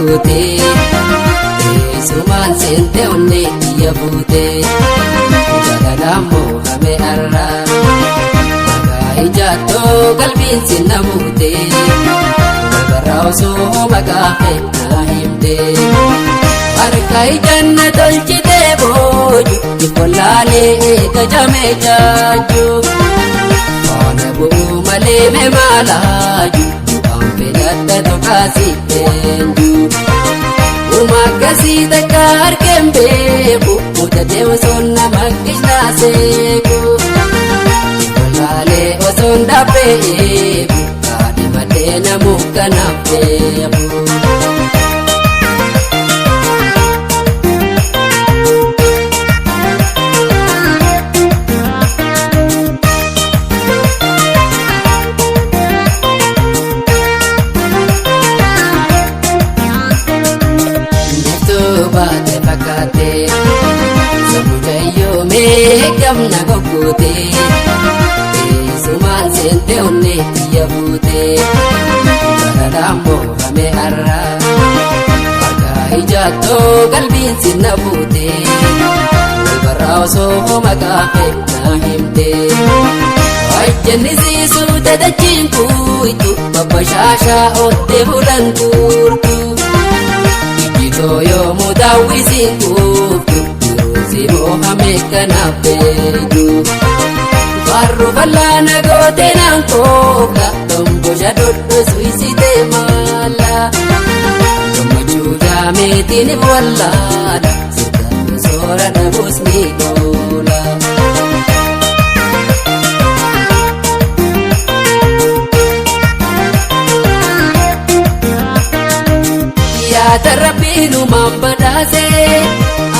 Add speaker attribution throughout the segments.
Speaker 1: goggootee Eessumaan seente onnee kiyya buutee Jaalalaan moohame har'a Maqaa ijaattoo qalbiin sinna buutee Walbarraa osoo maqaa kennaa himtee Harka ijanna tolchitee booju Ifollaalee eega jamee jaaju Faana bu'uu malee mee maalaaju Waan fedhadha tokkaasi eenyu Uma akkasii takka argeen beeku Mutatee osoo nama kishnaa seeku Ifollaalee osoo hin dhaabbee eegu Kaadhimadhee namuuf kanaaf beeku. Biiftuu baate fakkaate Samuucayyoo meeqamna goggootee Eessumaan seente onnee kiyya buutee Jalalaan moohame har'a Harka ijaattoo qalbiin sinna buutee Walbarraa osoo maqaa kennaa himtee Ajjannisiisuu dadachiin kuitu Babbashaashaa oottee bulan guurtu. Ijjitoo yoomuu daawwisiin kuuftu Jiruusi moohame kanaaf beektu. Farru bal'aana gootee naan koofla Tombosha dhodhosu isitee maala. Gammachuu jaameetiin wallaala Sirgaan soora dhabuus ni oola. Yaada rabbiin uumaan badhaasee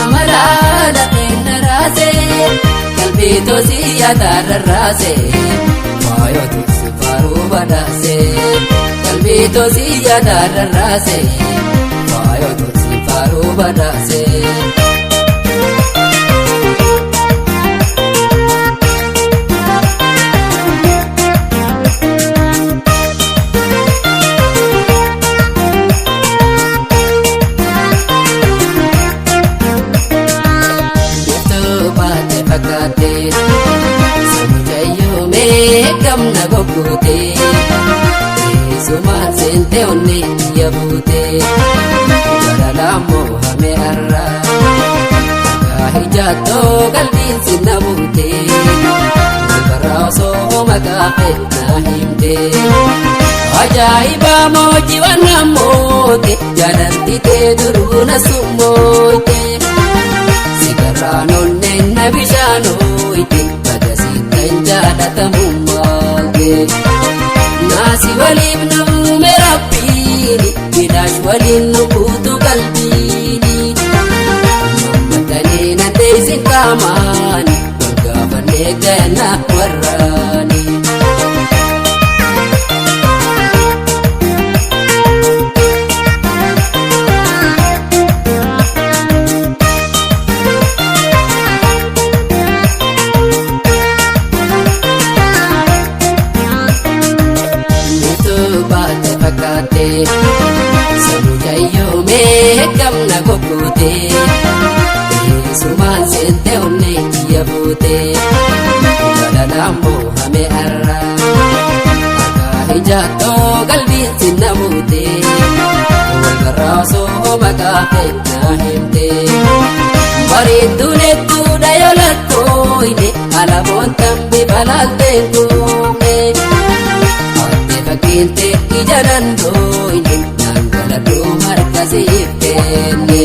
Speaker 1: amalaa lafeen naraasee qalbii toosii yaada rarraasee waayoo tursi faaruu badhaasee qalbii toosii yaada rarraasee waayoo tursi faaruu badhaasee. Biiftuu baate fakkaate Samuucayyoo meeqamna goggootee Eessumaan seente onnee kiyya buutee Jalalaan moohame har'a Maqaa ijaattoo qalbiin sinna buutee Walbarraa osoo maqaa kennaa himtee Ajaa'iba moojiiwwan namoote jaalalti tee duruu na summoote. Sigarraan onneen na bishaan ooyite bagasiittan jaalatamu maalte. Naasi waliif na uume rabbiini midhaash waliin nu guutu qalbiini. Mammatanii na teessin qaamaani wal gaafannee ganna warraani. Biiftuu baate fakkaate Samuucayyoo meeqamna goggootee Eessumaan seente onnee kiyya buutee Jalalaan moohame har'a Maqaa ijaattoo qalbiin sinna buutee Walbarraa osoo maqaa kennaa himtee Bareedduun hedduudha yoo lakkooyne Alaboon tambi balaalteen kuufne Ate fakkiinte ija dandooyne Dhangala'oo harka siif kenne.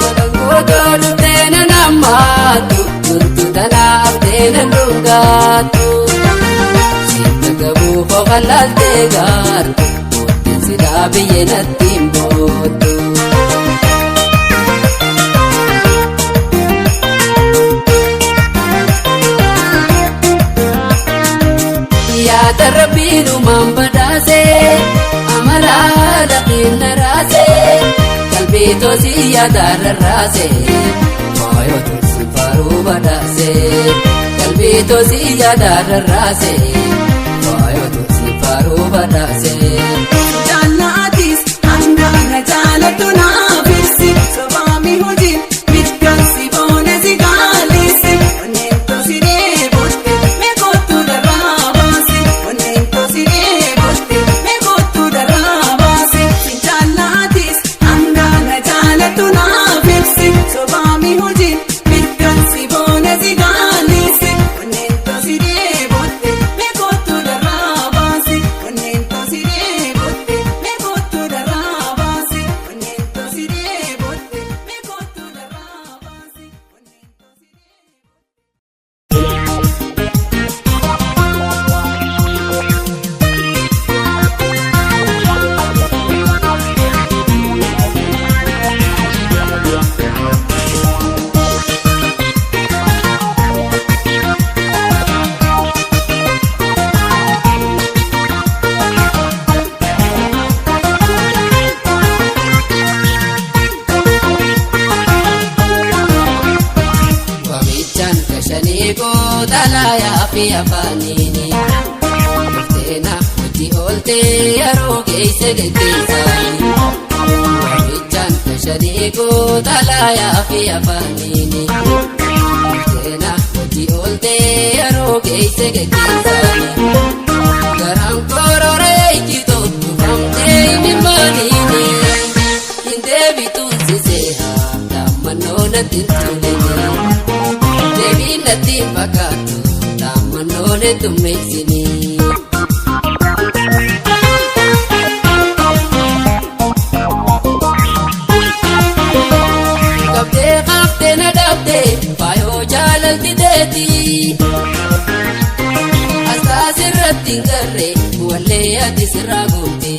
Speaker 1: Godangooto dhuftee nan hammaattu Tuntu tanaaf nan dhungaattu. Siif gabuu hofalaaltee gaartu Mootiin silaa biyya natti hin boottu. Yaada rabbiin uumaan badhaasee amalaa lafeen naraasee qalbii toosii yaada rarraasee waayoo tursi faaruu badhaasee qalbii toosii yaada rarraasee waayoo tursi faaruu badhaasee.
Speaker 2: Jaallaatis hanga jaalattu naaf ibsi. Sobaami hojiin mitkan si boone si gaalisi. Onneen toosi dheebotte meekootu darraa baasi. Onneen toosi dheebotte meekootu darraa baasi. Si jaalladhis hangaana jaalattu naaf ibsi. Sobaami hojiin mitkan si boone si gaalisi. Onneen toosi dheebotte meekootu darraa baasi. Onneen toosi dheebotte meekootu darraa baasi. Onneen toosi dheebotte meekootu darraa baasi. Onneen toosi dheebotte.
Speaker 1: Waamichaan kashanii gootalaayaa fi afaaniini. Dhufteena hojii ooltee yeroo geesse geggeessaani. Waamichaan kashanii gootalaayaa fi afaaniini. Dhufteena hojii ooltee yeroo geesse geggeessaani. Garaan kororee ijjitoo tufamtee himimaaniini. Hin deebituun siseera laammannoo natti hin tuulini. Deebiin natti hin fakkaattu laammannoon heddummeessini. Qabdee qaftee na dhabdee faayoo jaalalti teeti. Asxaa sirratti hin garree wallee ati sirraa gooti.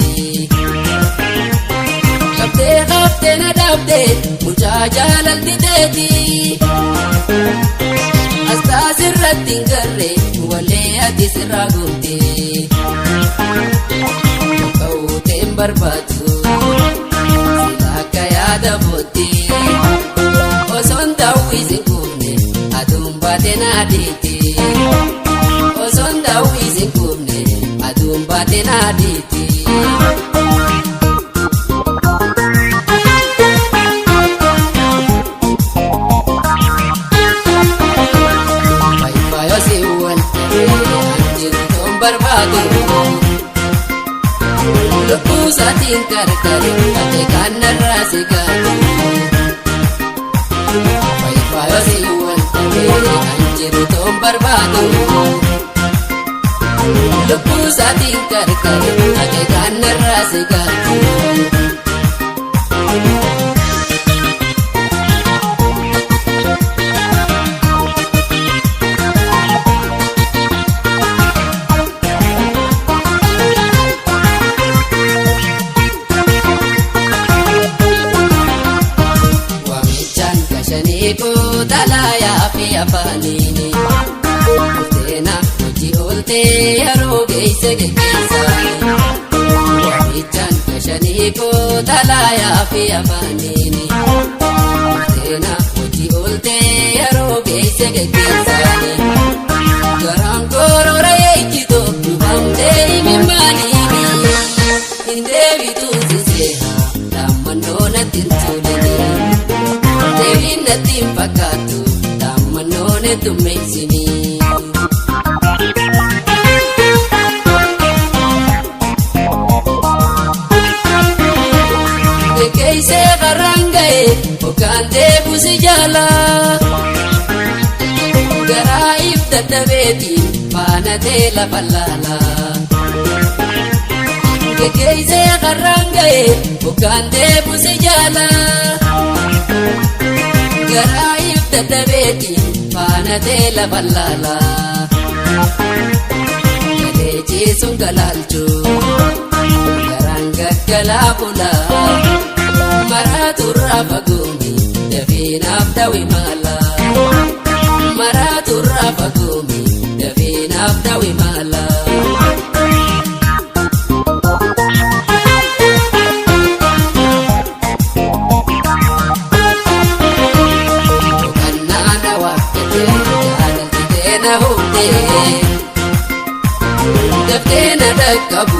Speaker 1: Qabdee qaftee na dhabdee mucaa jaalalti teeti. Asxaa sirratti hin garree wallee ati sirraa gooti. Ka'uuteen barbaadu sila akka yaada bootti. Osoon daawwisi hin kuufne aduun baate naadiiti. Osoon daawwisi hin kuufne aduun baate naadiiti. Faayoo si wal ta'ee anjiru toon barbaadu. Lubbuu isaatiin gargaare ate kanarraa si gaatu. Faayoo si wal ta'ee anjiru toon barbaadu. Lubbuu isaatiin gargaare ate kanarraa si gaatu. Waamichaan kashanii gootalaayaa fi afaaniini. Dhufteena hojii ooltee yeroo geesse geggeessaani. Waamichaan kashanii gootalaayaa fi afaaniini. Dhufteena hojii ooltee yeroo geesse geggeessaani. Garaan korora ejjitoo dhufamtee himimaaniini. Hin deebituu siseera laammannoo natti hin tuulini. Deebiin natti hin fakkaattu laammannoon heddummeessini. Geggeessee karaan ga'e hoggaan deebusi jaala. Garaa if dadhabeetiin faana tee lafa laala. Geggeessee karaan ga'e hoggaan deebusi jaala. Garaa if dadhabeetiin faana tee lafa laala. Galee ciisuun galaalchuu garaan gaggalaa bula. Maraatu irraa fagoomi dafeenaaf dawi maala. Maraatu irraa fagoomi dafeenaaf dawi maala. Boqonnaa waaqatee jaalalti teena huutee. Daftee na dhaqqabu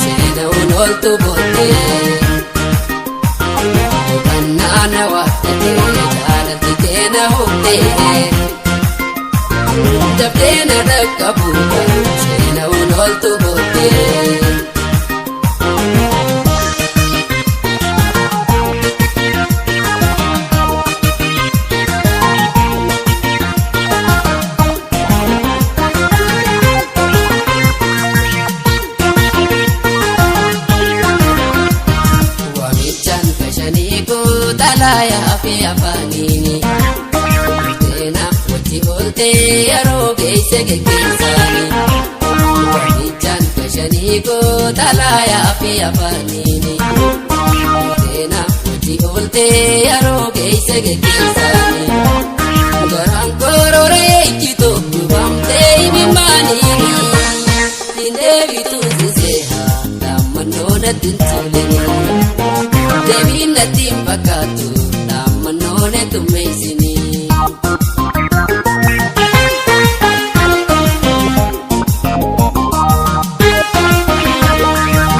Speaker 1: seena ooltu booddee. Garaa na waattatee jaalalli keena hubdee. Dabdee na dhaqqabuudha seena ololtu booddee. Waamichaan kashanii kutalaayaa fi afaaniini. Teena wajji ooltee yeroo geesse geggeessaani. Waamichaan kashanii kutalaayaa fi afaaniini. Teena wajji ooltee yeroo geesse geggeessaani. Garaan kororee ejjitu gubamtee himimaaniini. Dindeebitu siseeha dhaammannoo natti hin tolini. Deebiin natti hin fakkaatu dhaammannoo natti meesini.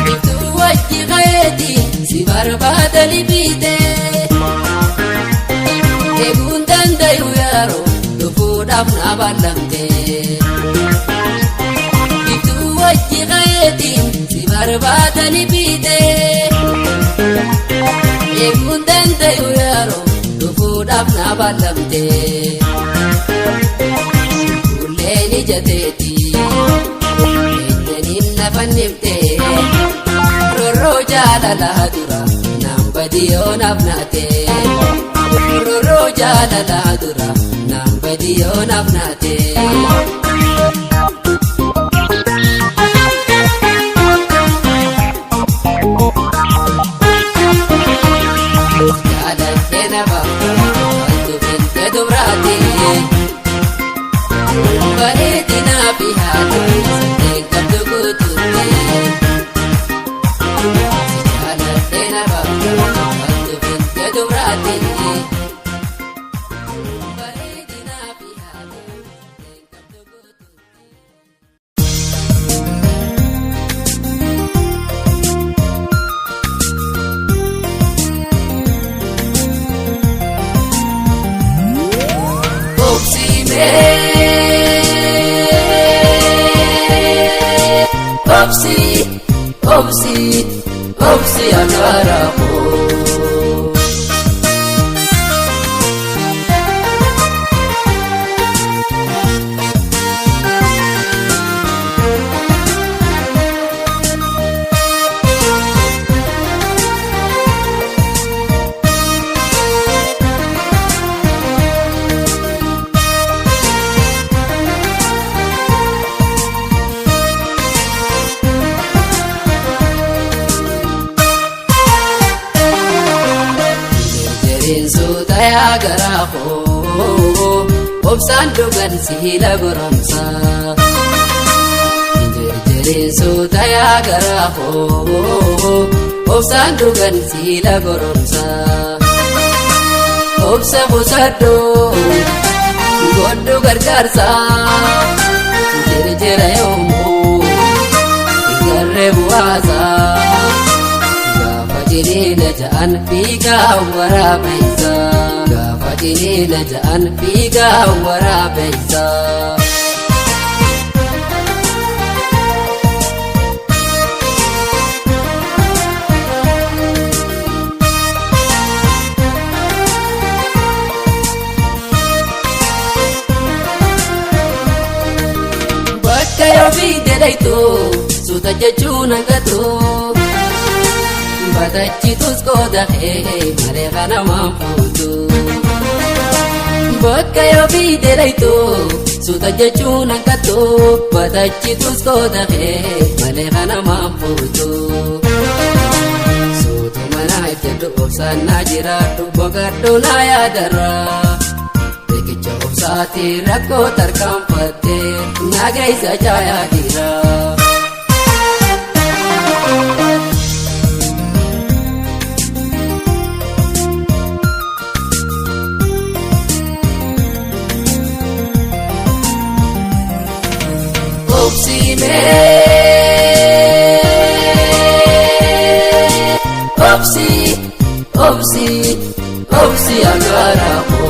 Speaker 1: Biiftuu wajji ka'eeti si barbaada libiite. Eeguun dandayu yeroo dhufuudhaaf na ballamte. Biiftuu wajji ka'eeti si barbaada libiite. Eeguun dandayu yeroo dhufuudhaaf na ballamte. Kulleen ijateeti eenyaniin na fannifte. Rorroo jaalalaa dura naan badiyoo naaf naate. Rorroo jaalalaa dura naan badiyoo naaf naate. Jaalallee na baaftu wantu finte dubraati. Bareedinaa fi haadha sadeen qabdu guutuutti. Jaalallee na baaftu wantu finte dubraati. Bareedinaa fi haadha sadeen qabdu guutuutti. Obsi obsi obsi obsi akaara koo. Jireensu tayaa garaa koo obsaan dhugan siila goromsa. Jireensu tayaa garaa koo obsaan dhugan siila goromsa. Obsa busadhoo godhu gargaarsa jirjira yoomuu garree bu'aasa. Gaafa jireenya ja'an fiigaa waraabeessa. Gaafa jireenya ja'an fiigaa waraabeessa. Bakka yoo fiigde dhaytu suuta jechuun hangatu. Batachitus qooda kee malee kanamaan fuutu. Bakka yoo fiigde dhaytu suuta jechuun hangatu. Batachitus qooda kee malee kanamaan fuutu. Suutuma naa jedhu obsaan naa jiraadhu boqadhu naa yaadarra. Riqicha obsaati rakkoo tarkaanfattee naa geessa caayaa jira. Obsi obsi obsi Obsi agaara koo.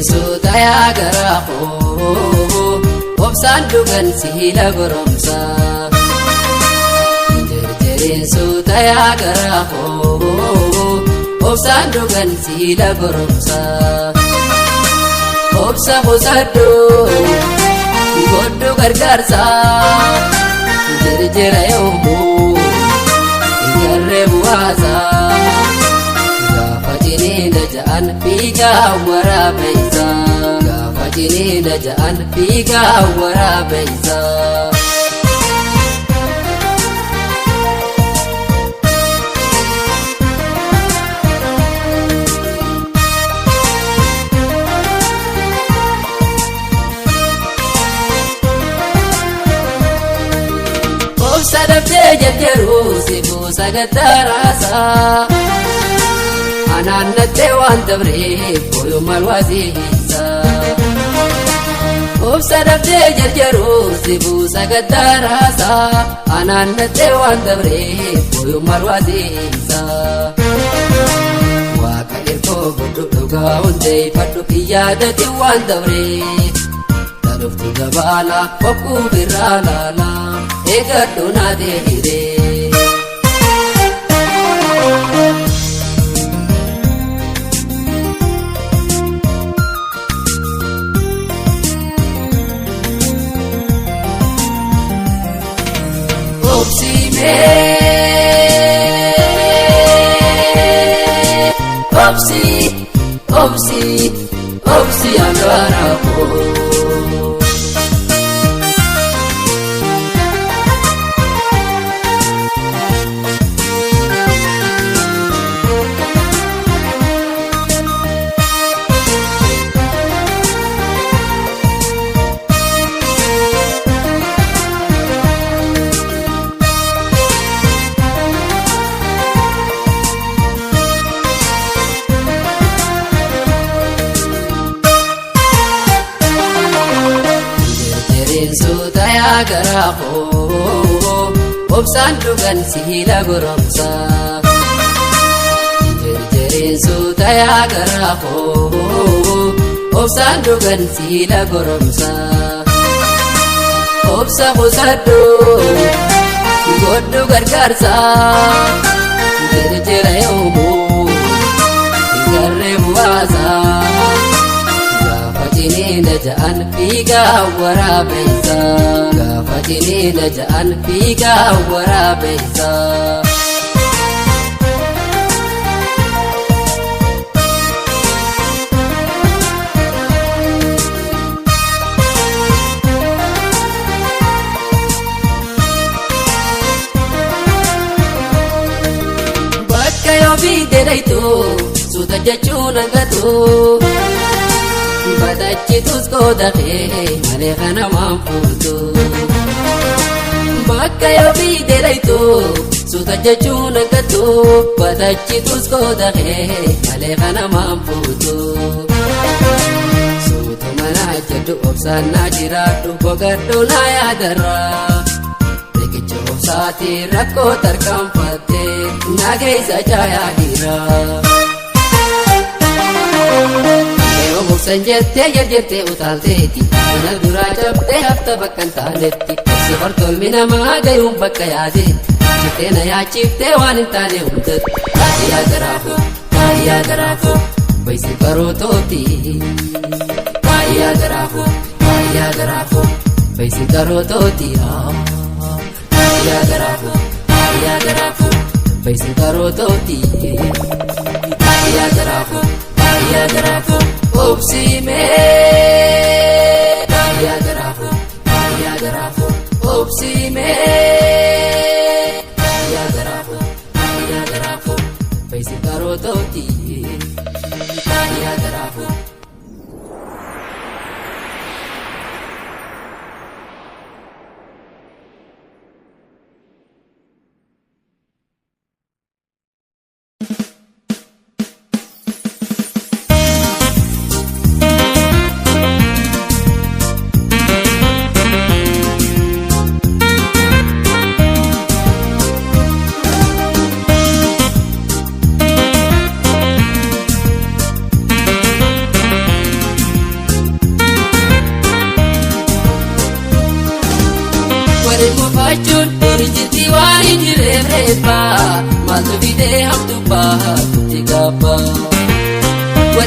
Speaker 1: Suuta yaa garaa koo obsaan dhugan siila goromsa. Jarjareen suuta yaa garaa koo obsaan dhugan siila goromsa. Obsa kusadhu godhu gargaarsa jarjara yoomuu garree bu'aasa. Gaafa jiniina ja'an fiigaa waraabeessa. Gaafa jiniina ja'an fiigaa waraabeessa. Obsa dhabdee jarjaruu si buusa gattaraasa. Anaannattee waan dabreef booyuu maal waasiisa. Obsa dhabdee jarjaruu si buusa gattaraasa. Anaannattee waan dabreef booyuu maal waasiisa. Waaqa ergoo godhu dhugaa hundeeffadhu yaadati waan dabreef. Dhalooftu gabaala bokkuu birraa laala eeggadhu naatee hiree. Obsi mee obsi obsi obsi agaara koo. Jarjareen suuta yaa garaa koo obsaan dhugan siila goromsa. Jarjareen suuta yaa garaa koo obsaan dhugan siila goromsa. Obsa kusadhu godhu gargaarsa jarjara yoomuu garree bu'aasa. Gaafa jiniina ja'an fiigaa waraabeessa. Gaafa jiniina ja'an fiigaa waraabeessa. Bakka yoo fiigdee dhaytu suuta jechuun hangatu. Batachitus qooda kee malee kana waan fuutu. Bakka yoo fiigdee dhaytu suuta jechuun hangatu. Batachitus qooda kee malee kana waan fuutu. Suutuma naa jedhu obsaan naa jiraadhu boqadhu naa yaadarra. Riqicha obsaatii rakkoo tarkaanfattee naa keessa caayaa dhiira. Yeroo muksan jettee jarjartee utaalteeti. Mana duraa cabdee hafta bakka hin taanetti. Si hortolmi namaa gayuun bakka yaadeetti. Jettee na yaachiftee waan hin taane hundatti. Baay'ee garaafoo baay'ee garaafoo baay'ee barootooti. Baay'ee garaafoo baay'ee garaafoo baay'ee barootooti. Baay'ee garaafoo baay'ee garaafoo baay'ee barootooti. Baay'ee garaafoo baay'ee garaafoo obsi mee. Baay'ee garaafoo baay'ee garaafoo obsi mee. Baay'ee garaafoo baay'ee garaafoo baay'ee barootooti.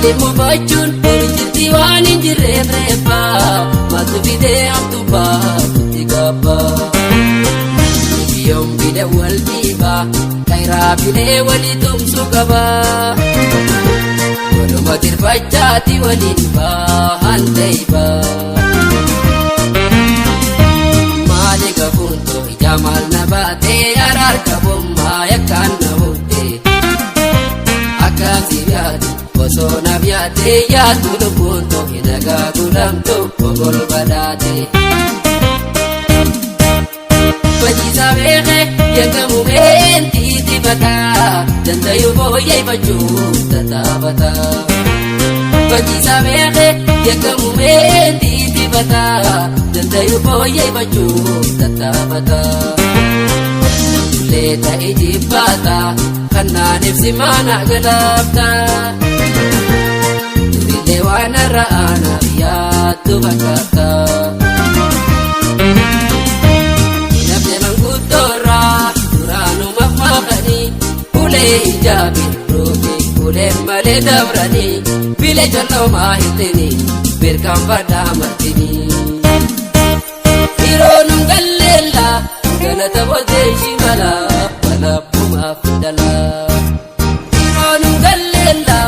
Speaker 1: Waliin mufachuun jirti waan hin jirreef reeffa maaltu fidee hamtu baatutti gaabba. Biyyoon bide wal dhiibaa kayiraa bilee walii tumsuu qaba. Waluma tirfachaati waliin baahan ta'ibaa. Maali gafuuntoo ija maal na baatee araar qabummaa yakkaan na hutte. Akkaasi yaadu osoo naaf yaadee yaadu lubbuun too nagaa gulamtu obol badhaate. Fachiisaa beekee yakkamu meentii tifataa dandayu fooyyee fachuuf tattaafataa. Fachiisaa beekee yakkamu meentii tifataa dandayu fooyyee fachuuf tattaafataa. Leeta ijibbaata kannaan ibsi maana galaafta. Durillee waan irra aanaaf yaaddu fakkaata. Namni manguddoorraa duraanumaaf maakanii ulee ijaabi roobi ulee malee dabranii bilee jalloomaa hirtini mirkanfadhaa martini. Yeroo nun galleella galata boodee shimala balabbumaaf dhala. Yeroo nun galleella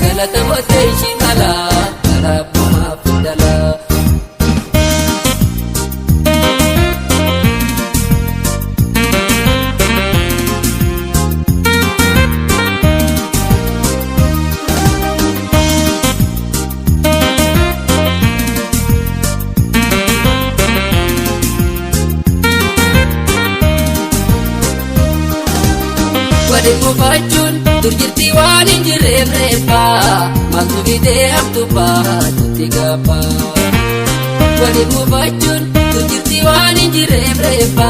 Speaker 1: galata boodee shimala balabbumaaf dhala. Waliin mufachuun dur jirti waan hin jirreef reeffa maaltu fidee hamtu baatutti gaabba. Waliin mufachuun dur jirti waan hin jirreef reeffa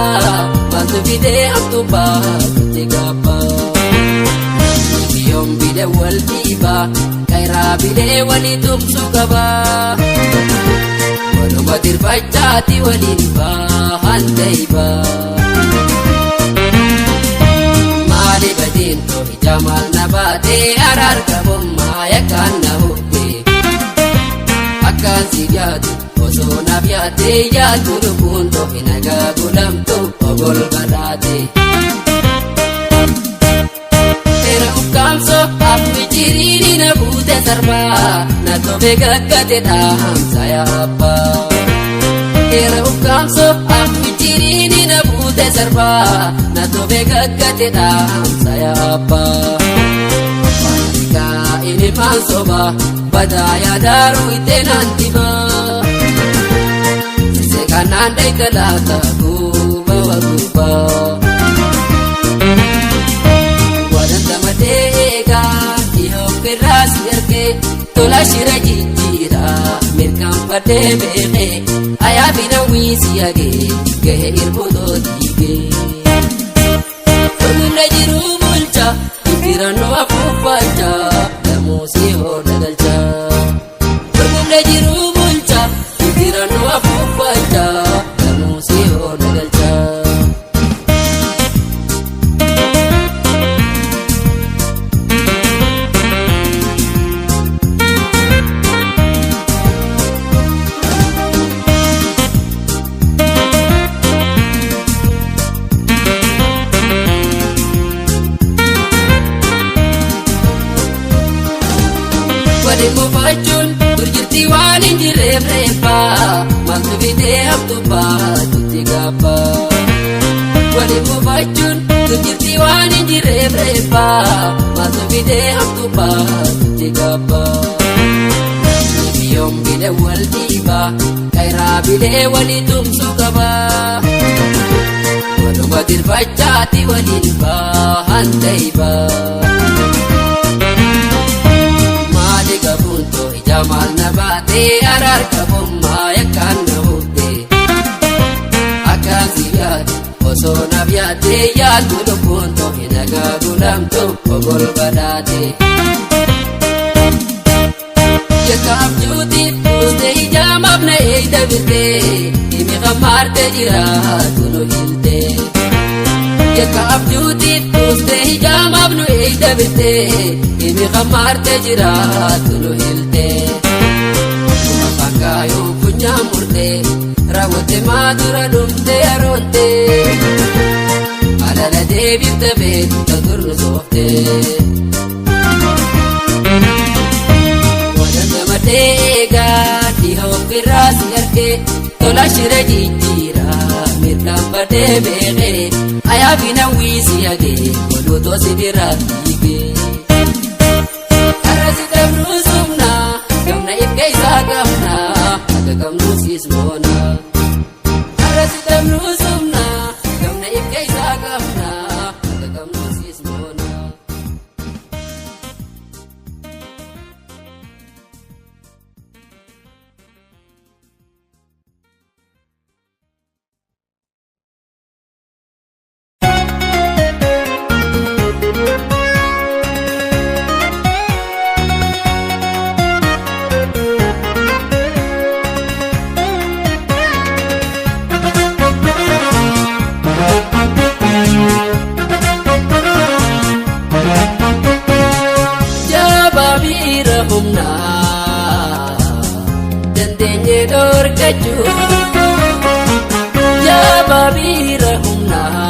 Speaker 1: maaltu fidee hamtu baatutti gaabba. Biyyoon bide wal dhiibaa kayiraa bilee walii tumsuu qaba. Waluma tirfachaati waliin baahan ta'ibaa. Maali badiintoo ija maal na baatee araar qabummaa yakkaan na hutte. Akkaan si yaadu osoo naaf yaadee yaadu lubbuun toofi nagaa gulamtu obol badhaate. Seera ukkaamsoo afni jiriini na buute sarbaa na toofe gaggate dhaamsa yaabbaa. Seera ukkaamsoo afni jiriini na buute sarbaa na toofe gaggate dhaamsa yaabbaa. Faarikaa inni maansoba badaa yaadaaruu itti naan dibaa. Sise kanaan deegalaata guuba gubbaa. Wadanta eegaa dhiyoo irraa si ergee tola shira jijjiiraa mirkanfadhee beekee ayaafina wiisi hagee gahee irbuutoo diigee. Ormuna jiruu bulcha injirannoo afuuffachaa gamoosii hooda galchaa. Ormuna jiruu bulcha injirannoo afuuffachaa gamoosii hooda galchaa. Waliin mufachuun dur jirti waan hin jirreef reeffa maaltu fidee hamtu baatutti gaabba. Waliin mufachuun dur jirti waan hin jirreef reeffa maaltu fidee hamtu baatutti gaabba. Biyyoon bile wal dhiibaa kayiraa bilee walii tumsuu qaba. Waluma tirfachaati waliin baahan ta'ibaa. Maali gafuuntoo ija maal na baatee araar qabummaa yakkaan na hutte. Akkaan si yaadu osoo naaf yaadee yaadu lubbuun too nagaa gulamtu obol badhaate. Yakka abjuutiif ustee ijaamaaf na eeyda birtee himi qammaarte jiraatu nu hiltee. Yakka abjuutiif kuustee hijaamaaf nu eeyda birtee himi qammaarte jiraatu nu hiltee. Afaan gaayoo funyaan murtee raawwatte maa dura dhumtee yeroontee. Alala deebifte beekta dur nu sooftee. Wadanda dhiha ofirraa si argee tola shira jijjiiraa mirgaan badee beekee ayaafina wiisi hagee godhotoo si biraa fiigee. Karra si dabnuu sumnaa gamna ifka isaa qabnaa akka qabnuu siis moonaa. Karra si dabnuu sumnaa gamna ifka isaa qabnaa akka qabnuu siis moonaa. Jabaa biira humnaa dandeenye dhorkachuu. Jabaa biira humnaa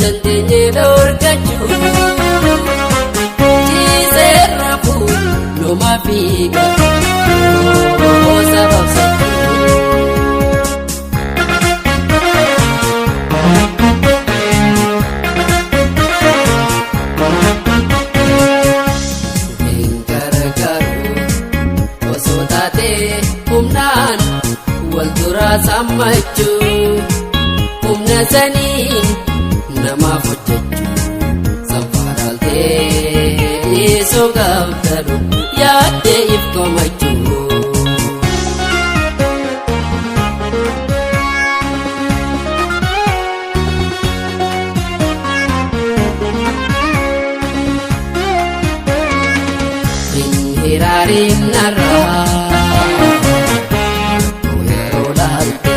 Speaker 1: dandeenye dhorkachuu. Ciiseerra fuuluma fiiga sababsachuu. Hin gargaaru osoo taatee humnaan wal duraa sammachuu humna saniin namaaf hojjechuu sanfaaraaltee dhiisuu qabdanu yaaddee if komachuu. Hin hiraarin narraa yeroo laalte.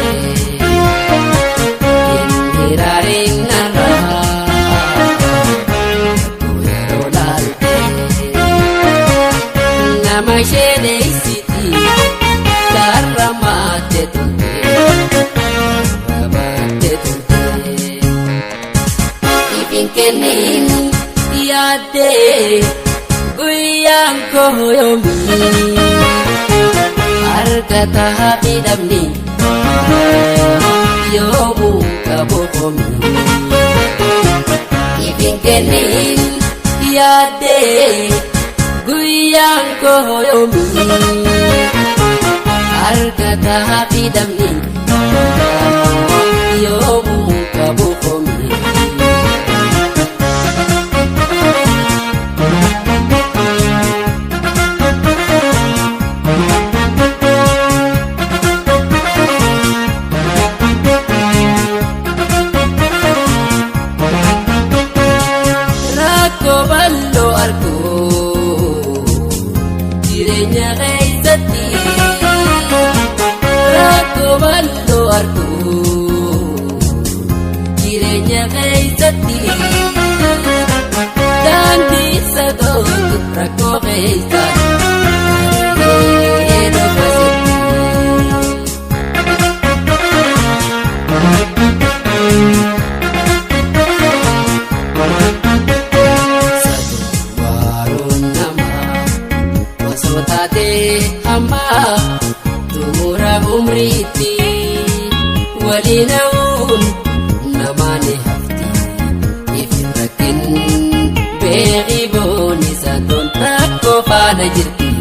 Speaker 1: Hin hiraarin narraa yeroo laalte. Nama isheen karra maatte tulte rabatte tulte. Ifin kennin yaaddee guyyaan koo yoomii argata hafidhamni yoomuu qabu komii. Ifin kennin yaaddee guyyaan koo yoomii argata hafidhamni yoomuu qabu komii. Rakkoo bal'oo arguu jireenya keessatti rakkoo bal'oo arguu jireenya keessatti daandii isa toltu rakkoo keessa dhufa sitti. Waaroon namaa osoo taatee hammaa xumura umriitti waliin hawuun namaa ni hafti ifin rakkin beekii booni satoon rakkoo faana jirti.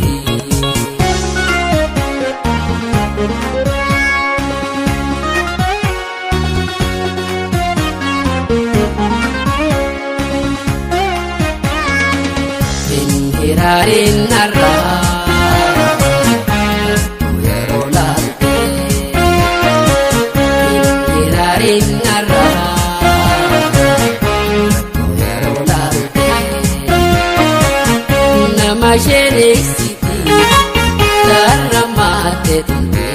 Speaker 1: Hin hiraarin narraa yeroo laalte. Hin hiraarin narraa yeroo laalte. Nama isheen karra maatte tulte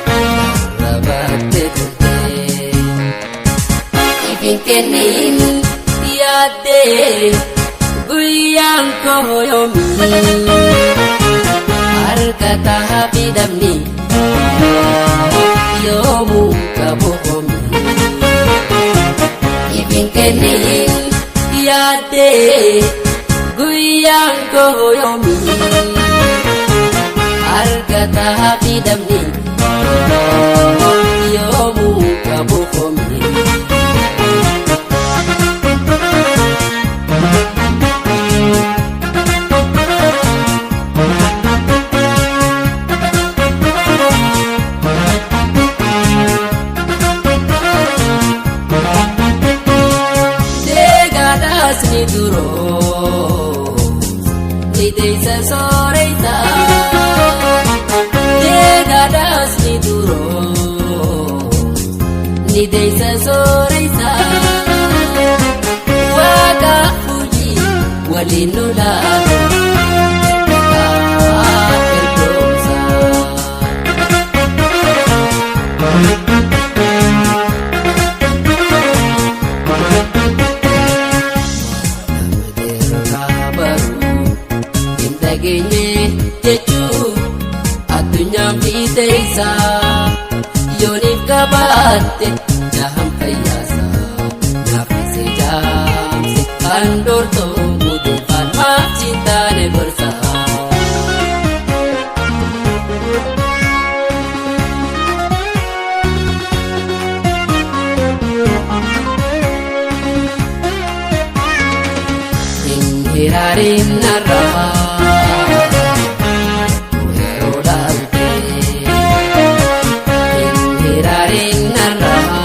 Speaker 1: karra baatte tulte. Argataa fi dhabni yoomuu qabu homi. Ifin kennin yaaddee guyyaan koo yoomi. Argataa fi dhabni yoomuu qabu homi. Deegaadhaas ni duroo ni deessa sooreysa. Deegaadhaas ni duroo ni deessa sooreysa. Waaqa hojii waliin nu laalu ergoomsa. Hin dhageenye jechuun addunyaan fiixeessa yooniif qabaatte jahan fayyaasa naafise jaamse kan dhoortoo mudeeffaan maaf hin taane gorsa. Hin narraa yeroo laalte hin narraa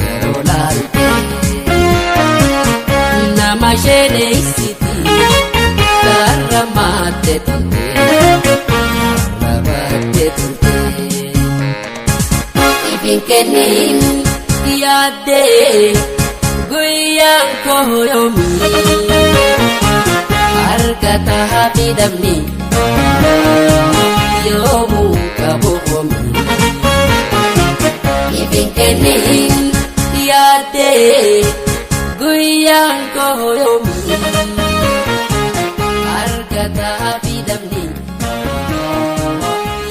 Speaker 1: yeroo laalte nama sheneysiti karra maatte tolte rabatte tolte ifin kennin yaaddee. Guyyaan koo yoomi argataa fi dhabni yoomuu qabu homi. Ifin kennin yaaddee guyyaan koo yoomi argataa fi dhabni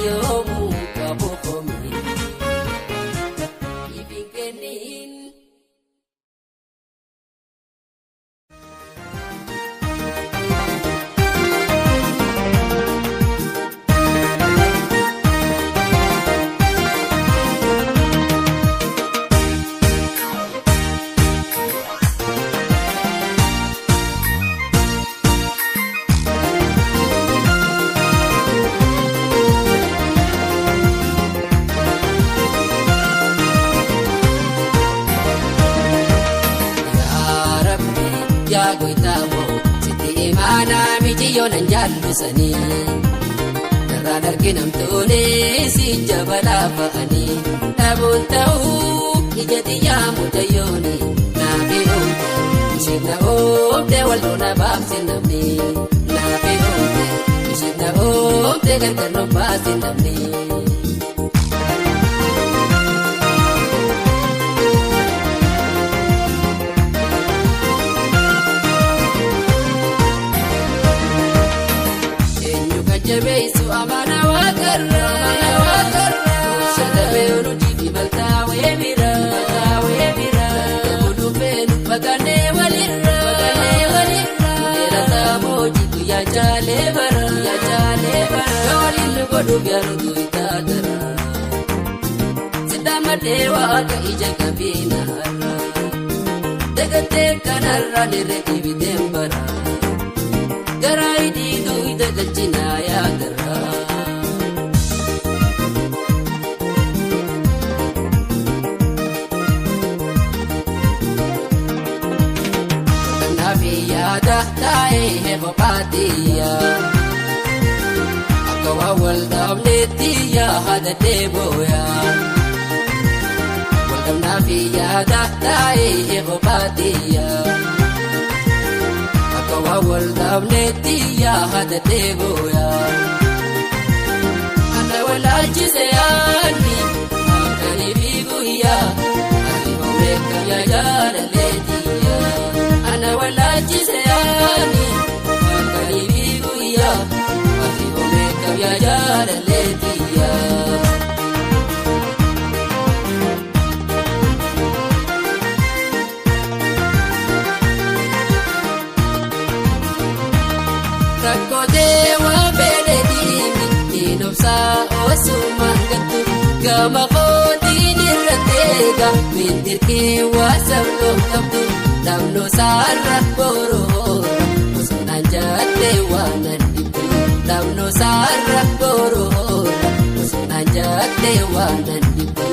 Speaker 1: yoomuu qabu homi. Ifin kennin. Yaa goytaamo sitti imaanaa mijiyyoon jaallusanii darraan arginamtoone si jabalaa fa'anii dhabuun ta'uu ija xiyyaa mutayyooni naafi oomte isheen na oomte wal doona baabsi namni naafi oomte isheen na oomte gargar nu baasi namni. Jabeessu amana waaqarra. Shatamee nuti fi maltaawee bira. Kan dhufeen fagaannee walirra. Dheeraa saamooti guyyaa jaalee bara. Waliin nu godhu gaarutu itaatara. Sidaamadee waaqa ija qabeena har'a. Dagatee kanarra dirree dibiteen bara. Garaa idiiduu ija galchinaa yaadarra. Kanaaf yaada taa'ee kophaatiyya. Akka waan wal dhabneetti yaada deebooya. Wal dhabnaaf yaada taa'ee kophaatiyya. Akka waan wal dhabneetti yaada deebooya. Ana walaalchise yaadni halkanii fi guyyaa ati hoomee yaa jaalaleetiyya. Ana walaalchise yaadni halkanii fi guyyaa Yaa jaalallee tiyya. Rakkoolee waa fedhe diimi obsaa osumaan gattu gama kootiin irra teega mintirkee waa sabnoo qabdu dhabnoo saarra boroora osonaan jaatte waan nan dhibdu dhabnoo saarra boroora osonaan jaatte waan nan dhibdu.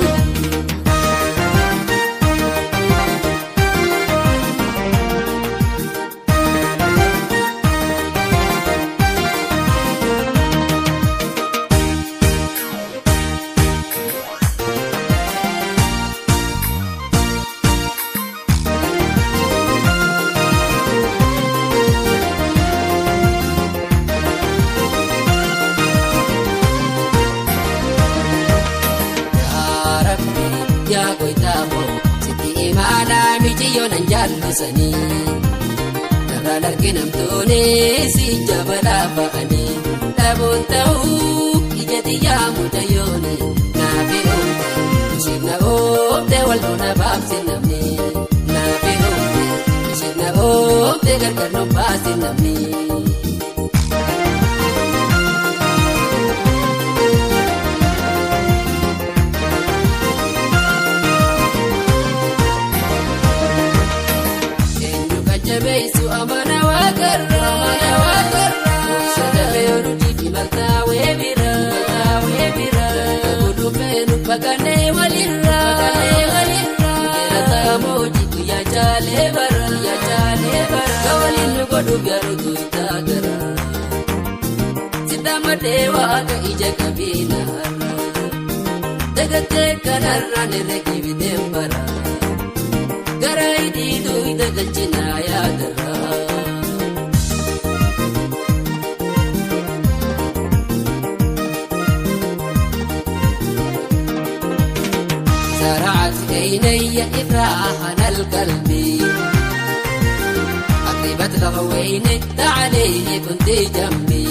Speaker 1: Karaan arginamtoonni si jabalaa ba'anii dhabuun ta'uu ija xiyyaa mucayyooni naafi oomte isheen na oomte wal loona baabsi namni naafi oomte isheen na oomte gargar nu baasi namni. Jabeessu amana waaqarraa Sadabee fi maltaa weebiraa Gudummeenu baqannee walirraa Jirataa moojii guyyaa jaalee bara Kawaliin nu godhu garuutu itti gara Sidaamadee waaqa ija qabiinarra Dagattee kanarraan irra kibiteen bara. Gara idiiduu ija galchinaa yaadarra. زرعت عيني إفراحنا القلب أقربت لغويني تعالي كنت جنبي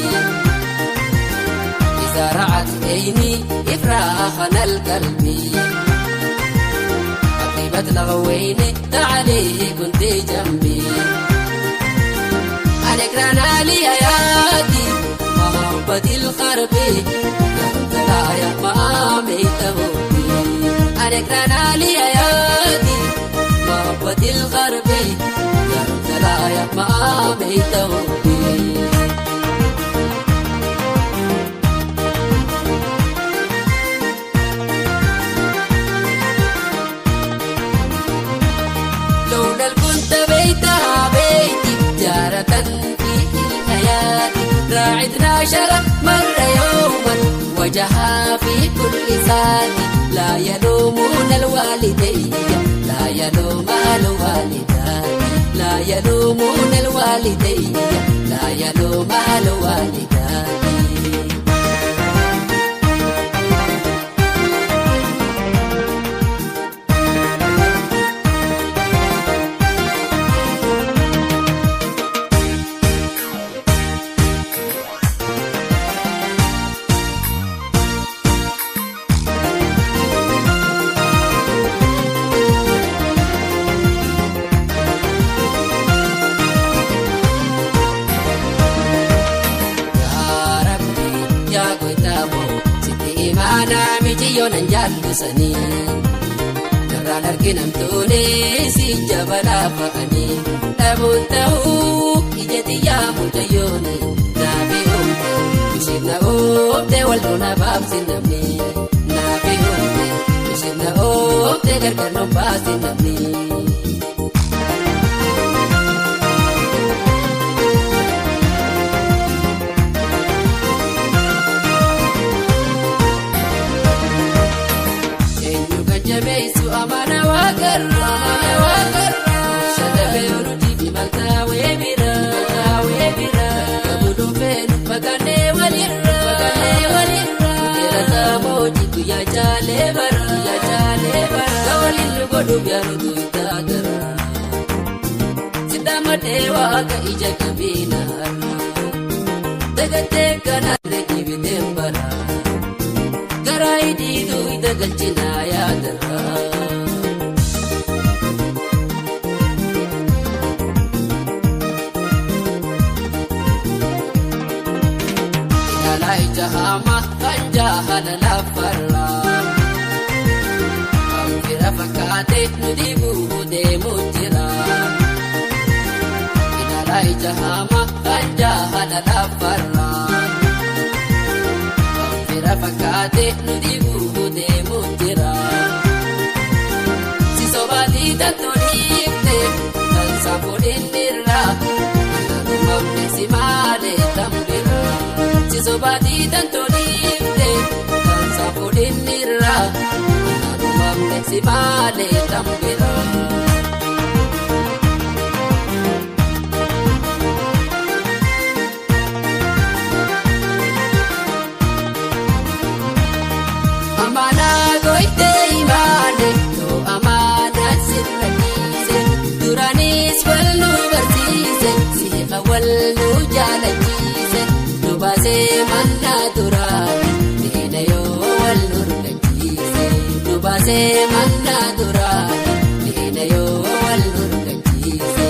Speaker 1: زرعت عيني إفراحنا القلب أقربت لغويني تعالي كنت جنبي أنا لي حياتي محبتي الخربي لا يا مامي تهوبي أنا لي حياتي محبتي الخربي لا يا مامي تهوبي بيتها بيتي جارة في الحياة راعدنا شرف مر يوما وجهها في كل ساعة لا يلومون الوالدين لا يلوم الوالدات لا يلومون الوالدين لا يلوم الوالدات. Yoonan jaallisanii karaan arginamtoonni si jabalaa ba'anii dhabuun ta'uu ija xiyyaa mucayyooni naafi oomte isheen na oomte wal loona baabsi namni naafi oomte isheen na oomte gargar nu baasi namni. Jabeessu amana waaqarraa Sadabee fi maltaa weebiraa Kabuduu baqannee walirraa Jirataa moojii guyyaa jaalee bara Kawaliin nu godhu gaaruutu itti gara Sidaamadee waaqa ija qabiinarra. Dagattee kanarra jibiteen bara. Garaa hidhiituu ija galchinaa yaadarra. Ilaalaa ija hamaa kan jahala lafarra. Kan fira fakkaatee nu dhiibuu deemuu jira. Ilaalaa ija hamaa kan jahala lafarra. Kan fira fakkaatee nu dhiibuu deemuu jira. Si sobaatii tantoliifte kan saafuudhin irraa. Ananumamne si maalee tambira. Si sobaatii tantoliifte kan saafuudhin irraa. Ananumamne si maalee tambira. Amaanaa goyitee imaane yoo amaanaa sirra dhiise duraanis wal nu barsiise siiqa wal nu jaalachiise nu baasee mannaa duraani diina yoo wal nu rukachiise nu baasee mannaa duraani diina yoo wal nu rukachiise.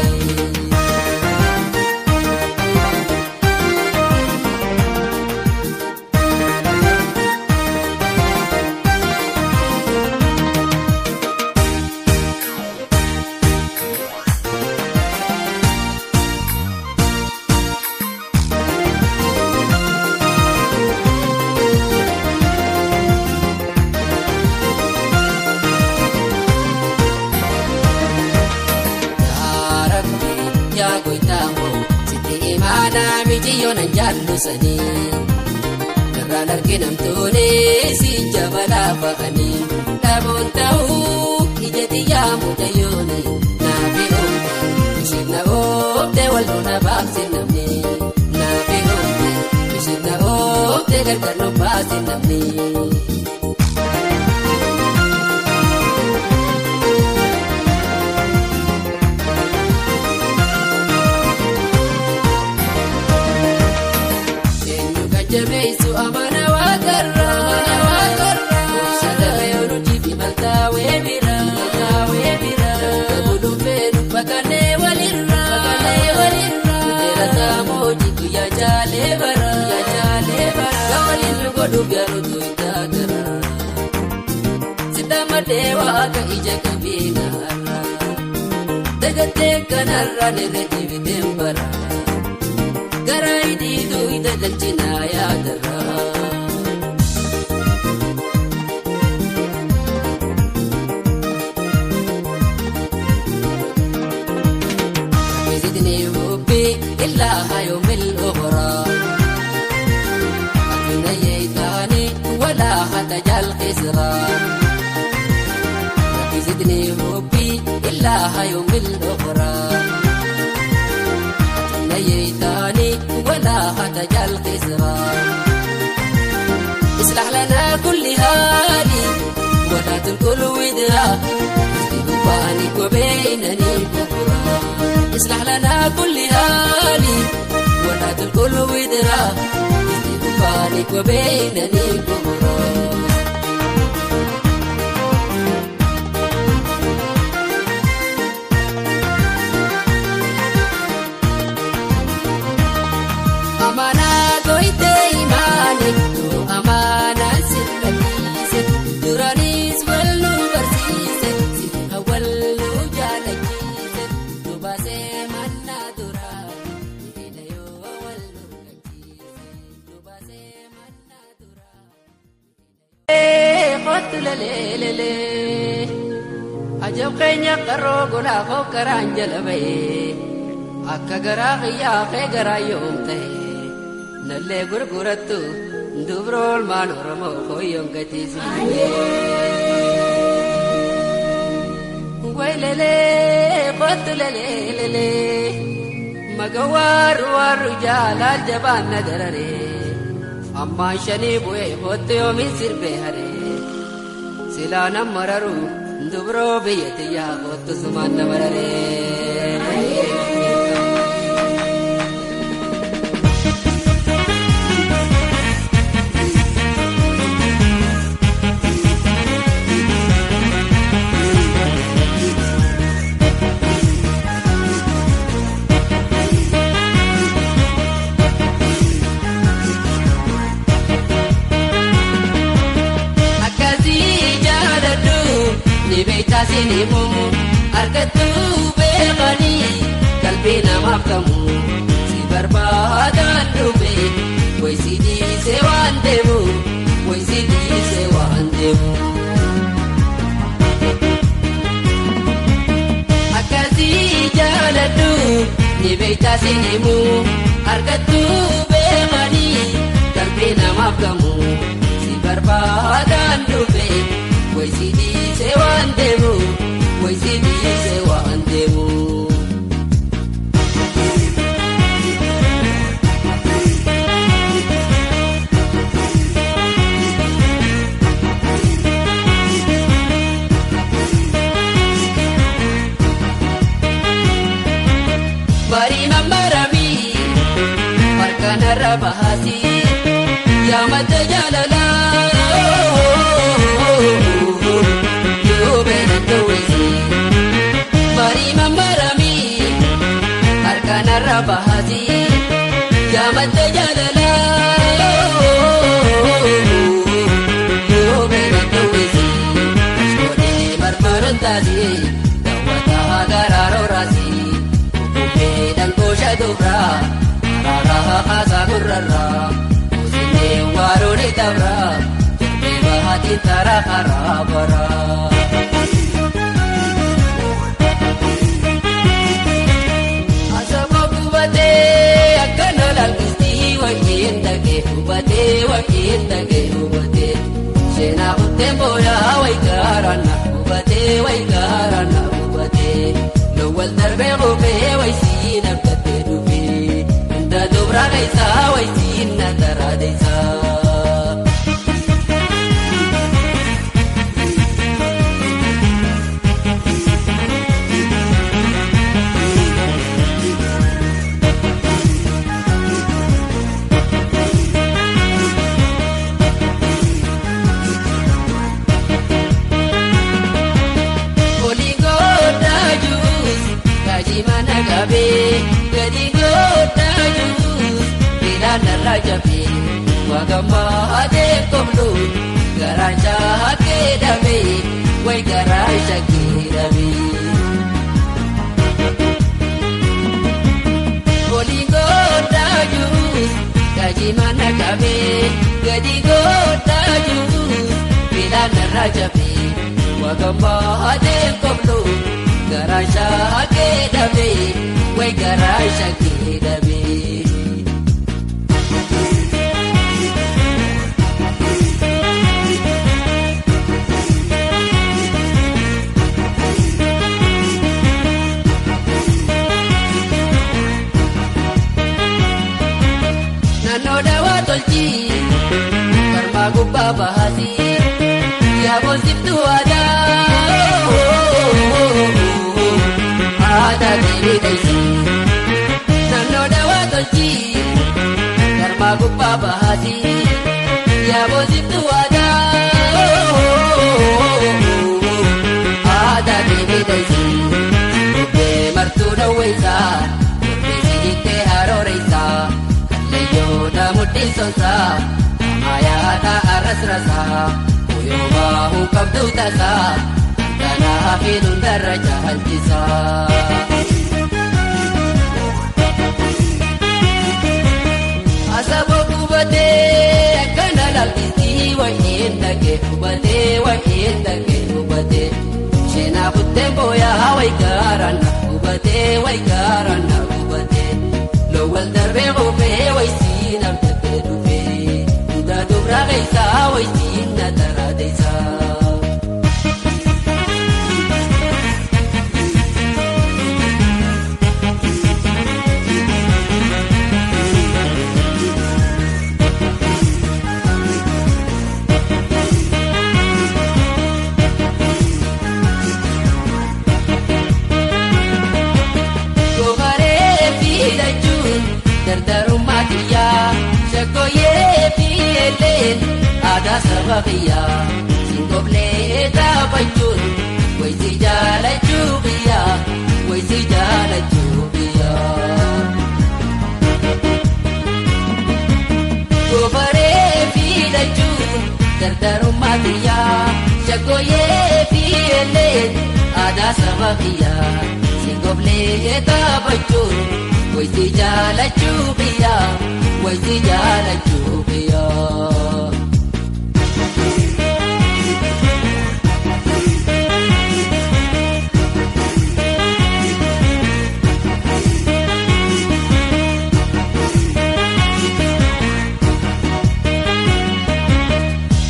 Speaker 1: Yaa Rabbi yaa goytaamo sitti imaanaa mijiyyoon jaallusanii Narraan arginamtuuni si jabalaa fa'anii dhaboon ta'uu ija xiyyaa mucayyooni naafi oomte isheen na oomte wal na baabsi namni naafi oomte isheen na oomte gargar nu baasi namni. Eenyu kan jabeessu amana waaqarraa. Sadabee hojii fi maltaawee bira. Bakka guluffee nu bakkanee walirraa. Seera mootii guyyaa jaalee bara. Gawaliin nu godhuuf yaalutu itti gara. Sitamadee waaqa ija qabiinarra. Dagattee kanarra nirra jibiteen bara. Garaa hidhiituu ija galchinaa yaadarra. Zidni hubbi illaa hayoomil ogoraa. Akkina yeeytaani walaa hata jalqisraa. Zidni hubbi illaa hayoomil ogoraa. نيتاني ولا هتجل خسرا اصلح لنا كل هالي ولا تنقل ودرا استهبانك وبينني كفرا اصلح لنا كل هالي ولا تنقل ودرا استهبانك وبينني كفرا. Amaanaa goyitee imaane yoo amaanaa sirra dhiise duraanis wal nu barsiise siiqa wal nu jaalachiise nu baasee mannaa duraani diina yoo wal nu rukachiise nu baasee mannaa duraani. Kottu laleelelee ajab keenya qaroo golaa koo karaan jala ba'ee akka garaa xiyyaa kee garaa yoom ta'e. Nallee gurgurattu dubroo olmaan Oromoo koyyoon gatiisi. Waylelee kottu leleelelee maga waaru waaru jaalaal jabaan na dararee ammaan shanii bu'ee kottu yoomiin sirbee haree silaa nan mararu dubroo biyya tiyyaa kottu sumaan na mararee. sinimu argattuu beekanii qalbii namaaf qabu si barbaadaan dhufe wayisi dhiisee waan deemu wayisi dhiisee waan deemu. Akkasii jaaladhu ni beektaa sinimu argattuu beekanii qalbii namaaf qabu si barbaadaan dhufe wayisi dhiisee waan deemu wayisi dhiisee waan deemu. Bariima maramii harkaan irra baasii yaa madda jaalalaa yoo beekan ta'uusi. Bariima maramii harkaan irra baasii yaa madda jaalalaa yoo beekan ta'uusi. Ashoodee marmaroon taasii daawwataa garaa rooraasii. Dhankoosha dubraa araaraa haasaa gurrarraa kuusinee waaroon dabraa torbee bahaatiin taraa karaa baraa. Asaba gubatee akkana lakkistii wajjin dhagee hubatee wajjin dhagee hubatee seenaa kuttee booyaa wayigaarana hubatee wayigaarana hubatee lowwal darbee qofee wayisiin abdatee dhufee hunda dubraa keessaa wayisiin na taraa deessaa. Mana qabee gadi godhaa jiruus beelaan irraa jabee waaqammaa komlu garaan shaakee dhabee wayi garaan shaakee dhabee. Olii godhaa jiruus gaji mana qabee gadi godhaa jiruus beelaan irraa jabee waaqammaa komlu. Garaa shaakee dhabee wayi garaa shaakee dhabee. Naannoo dawaa tolchii karmaa gubbaa baasii yaaboon siftuu aadaa. Aadaa deebiidhaisi naannoo dawaa tolchii karmaa gubbaa baasii yaaboon siftuu aadaa. Aadaa deebiidhaisi kophee martuu dhawweessaa kophee sigittee harooreessaa kalleeyyoota mudhiisonsaa amaayaata arrasrasaa kuyoo baahuu qabduu tasaa. Kanaaf hundarra jaalchisaa. Asaba gubatee akkana lakkistii wajjin dhagee hubatee wajjin dhagee hubatee seenaa kuttee booyaa wayigaarana hubatee wayigaarana hubatee lowwal darbee qofee wayisiin abdatee dhufee hunda dubraa keessaa wayisiin na taraa deessaa. Dardarummaa kiyyaa shakkooyyee fi eeleen aadaa saba kiyyaa singoblee taphachuun wayisi jaalachuu kiyyaa wayisi jaalachuu kiyyaa. Goofaree filachuun dardarummaa kiyyaa shakkooyyee fi eeleen Aadaa saba kiyyaa si goblee taphachuun wayitii jaalachuu kiyyaa wayitii jaalachuu kiyyaa.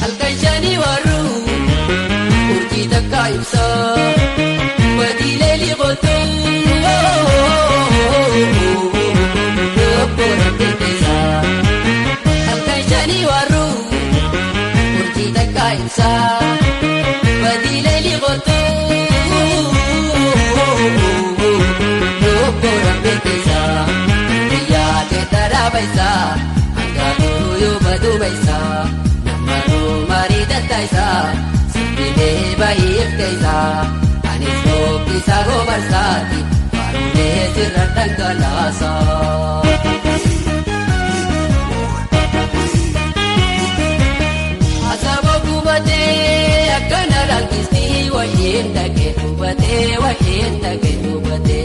Speaker 1: Halkan shanii warruu urjii takka ibsaa badiilee liqotuu lobboon teessaa. Halkan shanii warruu urjii takka ibsaa badiilee liqotuu lobboon teessaa. Yaadee taraa hangaafuu yoo baduu baayisaa. Marii tattaayisaa sibiilee baay'eef keeysaa anis booqqisaa goobarsaati faarulee sirra dhangalaasaa. Asaboo gubatee akkana rakkistii wayeen dhagee gubatee wayeen dhagee gubatee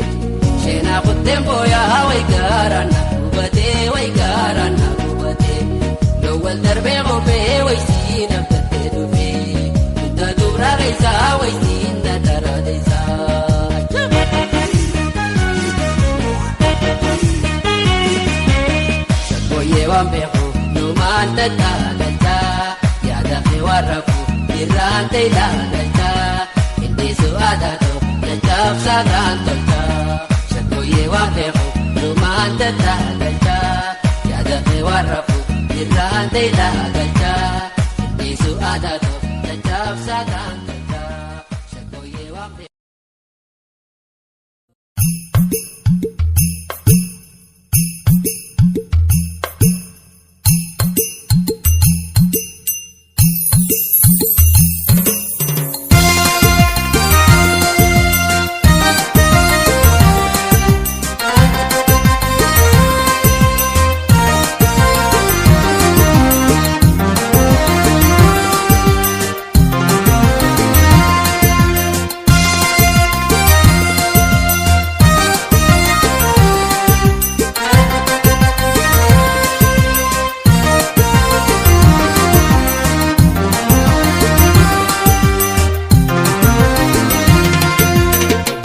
Speaker 1: sheenaa kutteen booyaa wayi gaaraan na gubatee wayi gaaraan na gubatee lowwal darbee qophee wayisii naftattee dhufee hunda dubraa keessaa wayisii na taraa keessaa. Shakkooyyee waan beeku numaan tattaagalchaa yaada kee waan rafu irraan ta'e laagalchaa innisu aadaa ta'u jajjaabsaa kan tolchaa. Shakkooyyee waan beeku numaan tattaagalchaa yaada kee waan rafu irraan ta'e laagalchaa innisu aadaa ta'u jajjaabsaa kan tolchaa. Shakkooyyee waan beeku.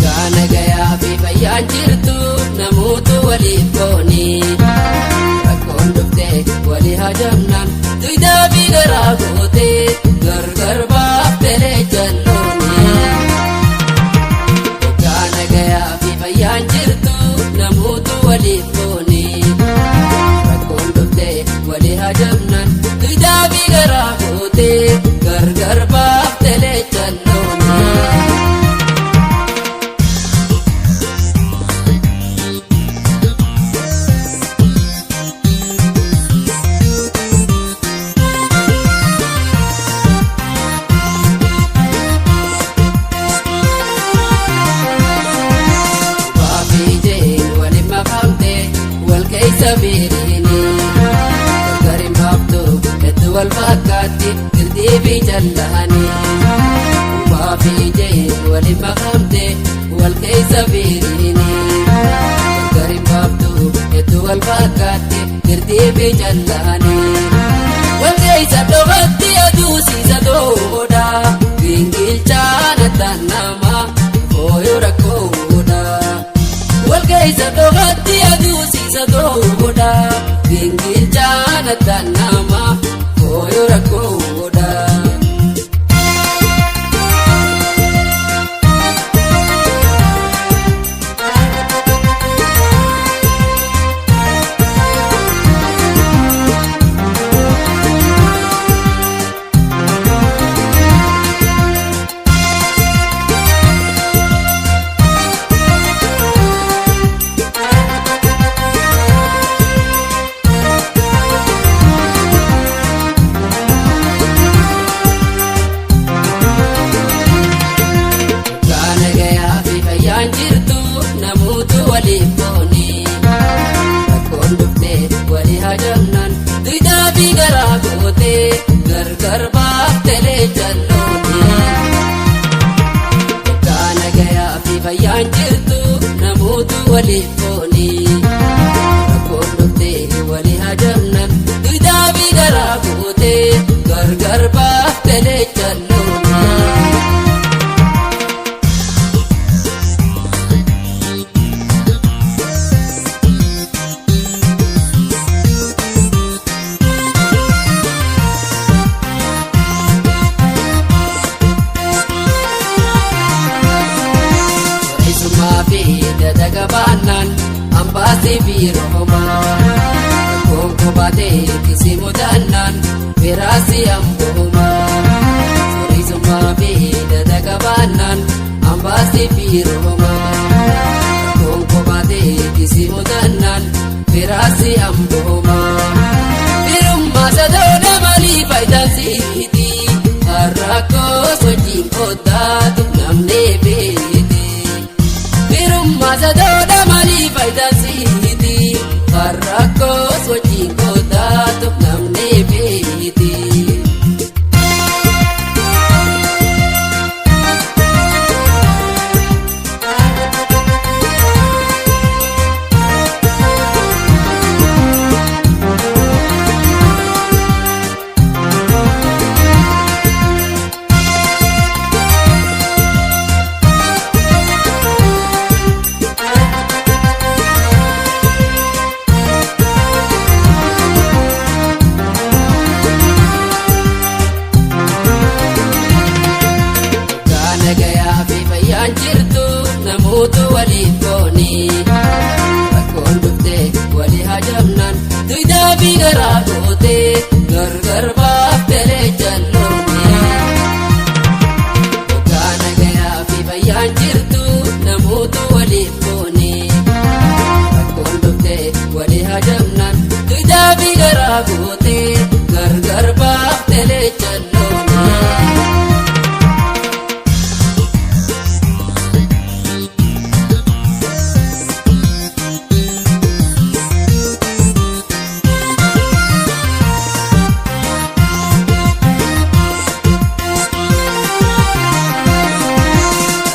Speaker 1: Gaana gayaa fi fayyaan jirtu namoota waliif gooni. Rakkoon dhuftee walii hajamnaan duwidaa fi garaa gootee gargar baaftee jallooni. Gaana gayaa fi fayyaan jirtu namoota waliif gooni. Rakkoon dhuftee walii hajamnaan duwidaa fi garaa gootee gargar baaftee jallooni. Baafijeen waliin maqamtee wal keessa biiriini. Gargar hin baaftu hedduu wal fakkaatti girdii fi jallaani. Baafijeen waliin maqamtee wal keessa biiriini. Gargar hin baaftu hedduu wal fakkaatti girdii fi jallaani. Wal keessa dhokatti aduu siisa toodha. Gingilchaan addaan nama fooyyoo rakkoodha. Walkeessa dhokatti aduu siisa toodha. Gingilchaan addaan nama fooyyoo rakkoodha. baaftelee jallooni. Soreessummaa fi dadagabaannaan ambaasii fi rohomaa. Konkobaatee kisi mudannaan firaasi amboomaa. Soreessummaa fi dadagabaannaan ambaasii fi rohomaa. Konkobaatee kisi mudannaan firaasi amboomaa. Firummaa sadoona maalii faayidaan siiti? Harrakkoo sochiin qotaatu namni beeti. Firummaa sadoodha maalii faayidaan siiti? Harrakkoo sochiin qotaatu namni beeti. Gaana gayaa fi fayyaan jirtu namoota waliif gooni. Rakkoon dhuftee walii hajamnaan duwidaa fi garaa gootee gargar baaftelee jallooni. Gaana gayaa fi fayyaan jirtu namoota waliif gooni. Rakkoon dhuftee walii hajamnaan duwidaa fi garaa gootee gargar baaftelee jallooni.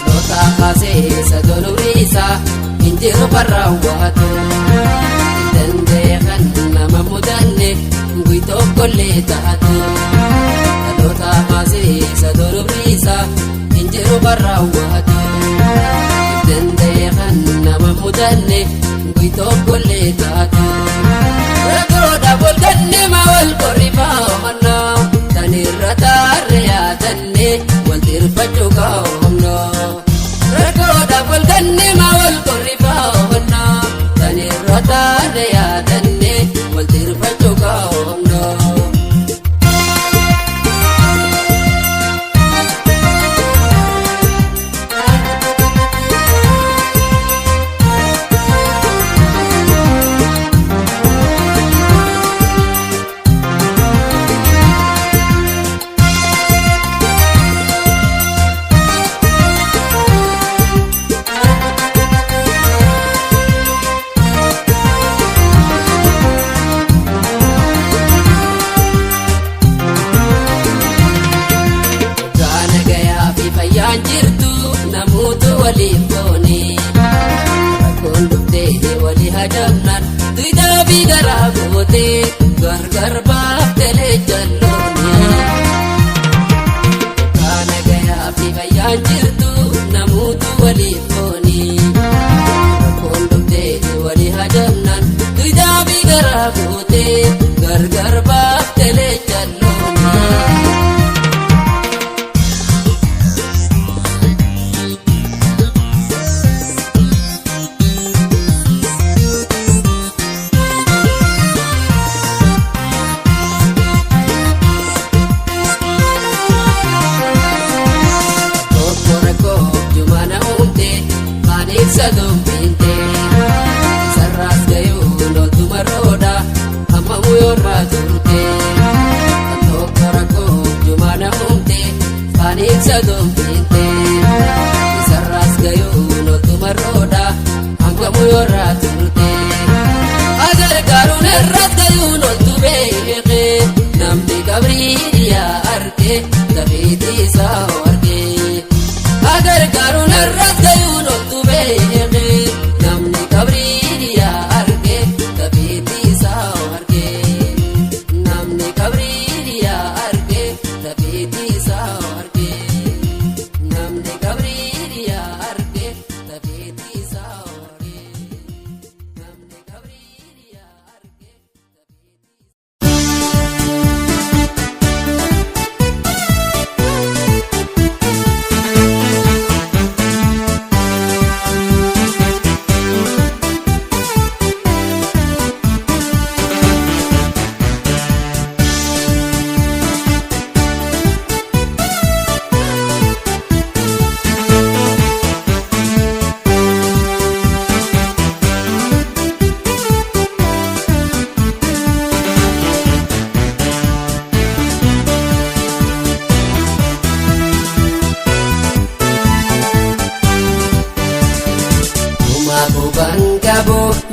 Speaker 1: Dhaloota kaasee sadoluriisa injiru barraawwaatu. Dandee kan nama mudanne guyyaa tokkollee taatu. Dhaloota kaasee sadoluriisa injiru barraawwaatu. Dandee kan nama mudanne guyyaa tokkollee taatu. Rakkoodha bolganne ma wal qorrifaamna. Tanirra taarree yaadanne wal tirfachuu kaa'omna. Rakkoodha bolganne ma wal qorrifaamna. Tanirra taarree yaadanne wal tirfachuu kaa'omna. Gaana gayaa fi fayyaan jirtu namoota waliif goone. Rakkoon dhuftee walii hajamnaan duwidaa fi garaa gootee gargar baaftelee jallooni. Gaana gayaa fi fayyaan jirtu namoota waliif goone. Rakkoon dhuftee walii hajamnaan duwidaa fi garaa gootee gargar baaftelee jallooni. Tokko rakkoo jumana uumte maaliif sadumbinte sararaas gayuu loltuma roodha amma muyoorraa turte. Tokko rakkoo jumana uumte maaliif sadumbinte sararaas gayuu loltuma roodha amma muyoorraa turte. Agargaaruun irras gayuu loltu beekee namni qabrii dhiyaa arge tafiitii isaa arge. Agargaaruun irras gayuun oltu beekee namni qabrii dhiyaa arge tafiitii isaa arge. Namni qabrii dhiyaa arge tafiitii.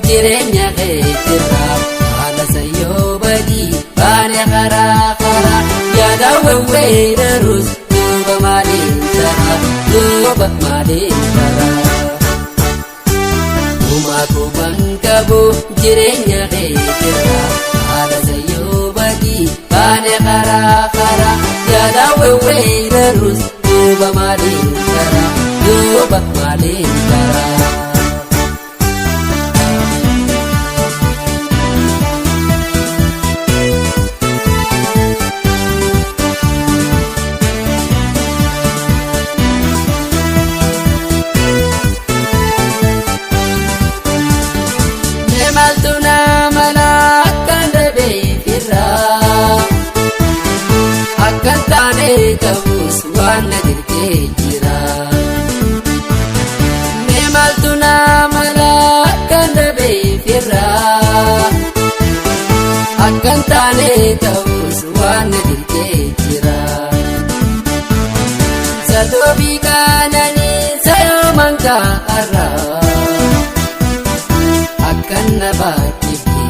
Speaker 1: jireenya keetirraa haala sayyoo badii baane karaa karaa yaada wewweerarus duuba maaliin taraa duuba maaliin taraa. Uumaa kuban qabu jireenya keetirraa haala sayyoo badii baane karaa karaa yaada wewweerarus duuba maaliin taraa duuba maaliin taraa. Maaltu nama akkaan dhabeefirraa akkan taane ta'us waan na dirqee jira. Maaltu nama akkaan dhabeefirraa akkan taane ta'us waan na dirqee jira. Sadoobii kaananii sayooman kaa'arraa. Akkan na baachifte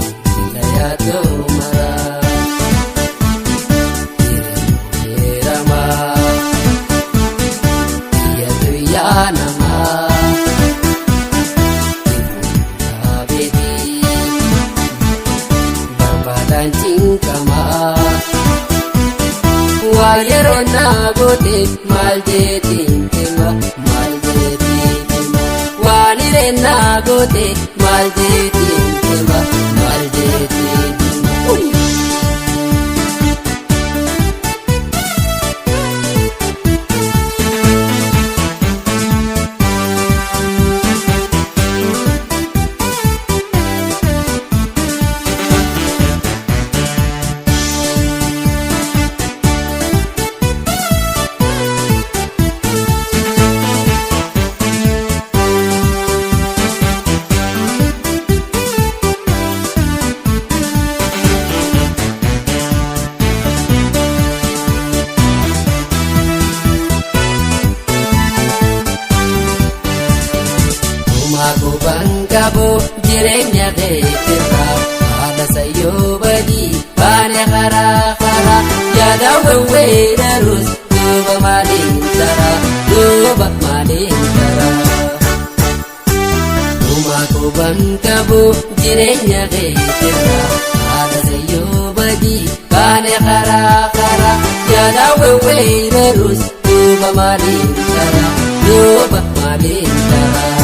Speaker 1: yaadoo maraa hiriiramaa biyyatu yaa namaa ifuun barbaadaan cinqamaa waa yeroo naa goote maal jeetiin hima maal jeetiin hima waan hireen naa goote maal jeetiin hima maal jeetiin hima. Uumaa kuban qabu jireenya keetirraa haala sayyoo badii baane karaa karaa yaada wewweerarus duuba maaliin taraa duuba maaliin taraa. Uumaa kuban qabu jireenya keetirraa haala sayyoo badii baane karaa karaa yaada wewweerarus duuba maaliin taraa duuba maaliin taraa.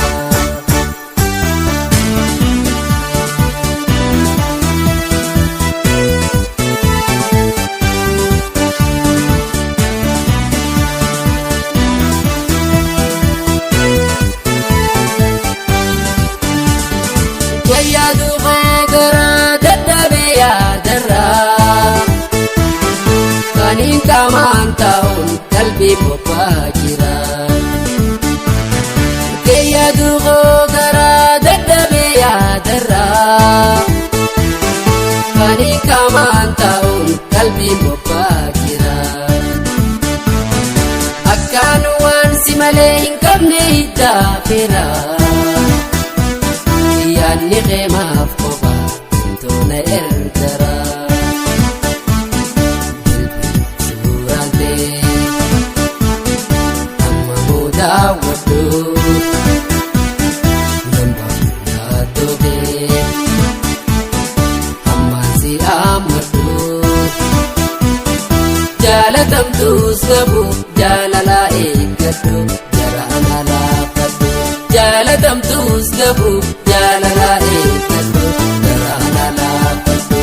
Speaker 1: Wayyaa duubaa garaa dadhabee yaadarraa kan hin qaamaan ta'uun qalbii bobbaa jira. Wayyaa duubaa garaa dadhabee yaadarraa kan hin qaamaan ta'uun qalbii bobbaa jira. Akkaan waan si malee hin qabne hiddaa feera. Yaanni qeemaaf qofa toona ergara. Suuraan ta'e amma mudaawwadhu namba yaaddoo kee ammaan si ammadhu jaalatamtuus qabu jaalalaa eeggadhu jaraan alaafadhu jaalatamtuus qabu jaalalaa eeggadhu jaraan alaafadhu.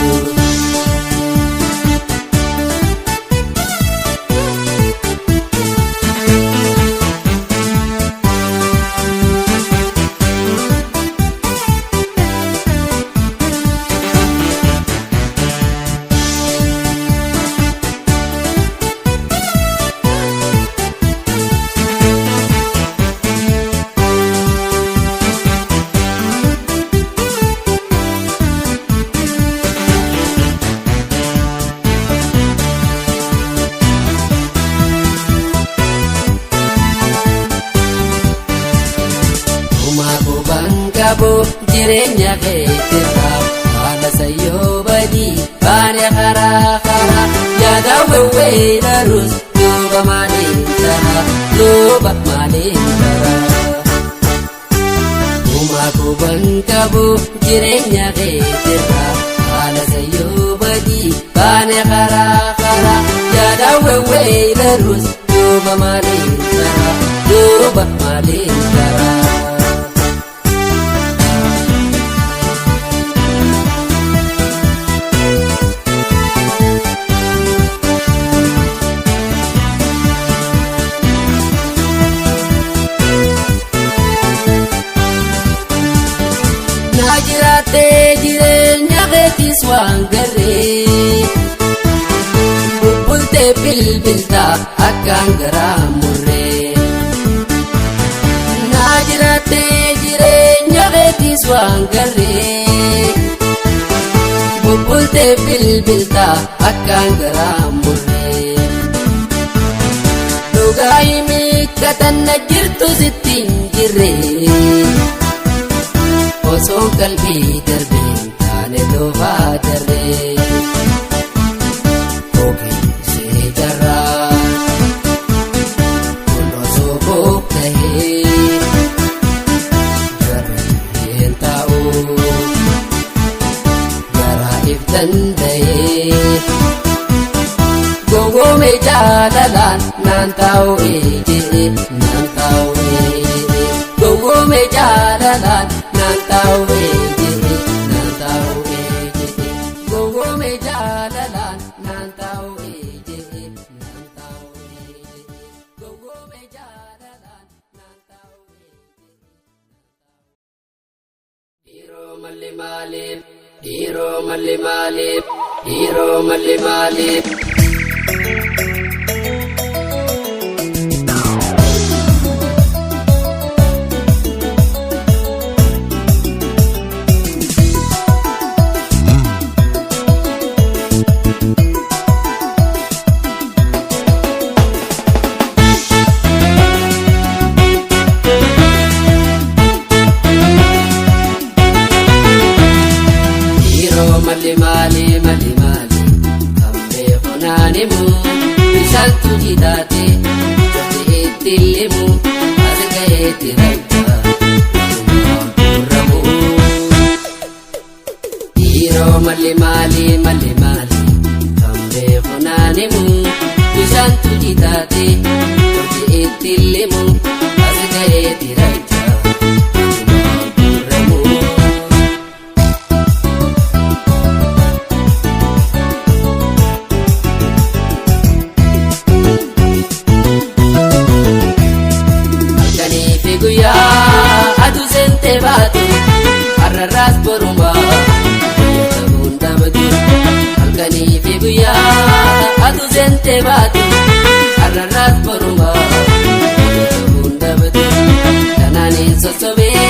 Speaker 1: qabu jireenya keetirraa haala sayyoo badii baane karaa karaa yaada wewweerarus duuba maaliin taraa duuba maaliin taraa. Uumaa quban qabu jireenya keetirraa haala sayyoo badii baane karaa karaa yaada wewweerarus duuba maaliin taraa duuba maaliin taraa. Na jiraattee jireenya keetis waan garree bubbultee bilbiltaa akkaan garaa murree. Na jiraattee jireenya keetis waan garree bubbultee bilbiltaa akkaan garaa murree. Dhugaa himii katanna jirtu sitti hin jirree. Osoon qalbii darbeen taane toofaa darree. Kookisee jarraa kun osoo kook tahee gareen taa'uu garaa if danda'ee. Gongoome jaalalaan naan taa'u ejee naan taa'u ejee gongoome jaalalaan naan taa'u ejee naan taa'u ejee gongoome jaalalaan naan taa'u ejee naan taa'u ejee gongoome jaalalaan naan taa'u ejee. Dhiiroo malli maaliif dhiiroo malli maaliif dhiiroo malli maaliif. Dhiiroo malli maali malli maali kan beeku naan himu bishaantu jitaate cofti itti limu as ga'eetti rajja dhugumaan gurramu. Dhiiroo malli maali malli maali kan beeku naan himu bishaantu jitaate cofti itti limu as ga'eetti rajja dhugumaan gurramu. Halkanii fi guyyaa aduu seentee baatu har'arraas borumaa guyyaa ta'uun dhaabatu. Halkanii fi guyyaa aduu seentee baatu har'arraas borumaa guyyaa ta'uun dhaabatu. Kanaanin sossobee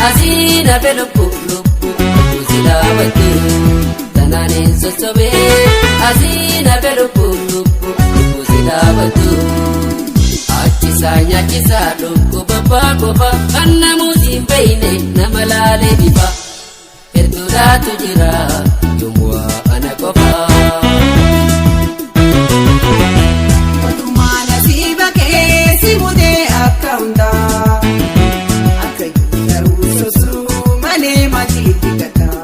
Speaker 1: asii nafe lubbu lubbu lubbu si dhaabatu. Kanaanin sossobee asii nafe lubbu lubbu lubbu si dhaabatu. Achisaa nyaachisaa dhukkuba qofa kan namuusi hin beeyne nama laalee bifa hedduudhaatu jira yommuu ana qofa.
Speaker 2: Odumaan asii bakkee si mudee akka hundaa. Akka garuu sosuu malee maatiitti gataa.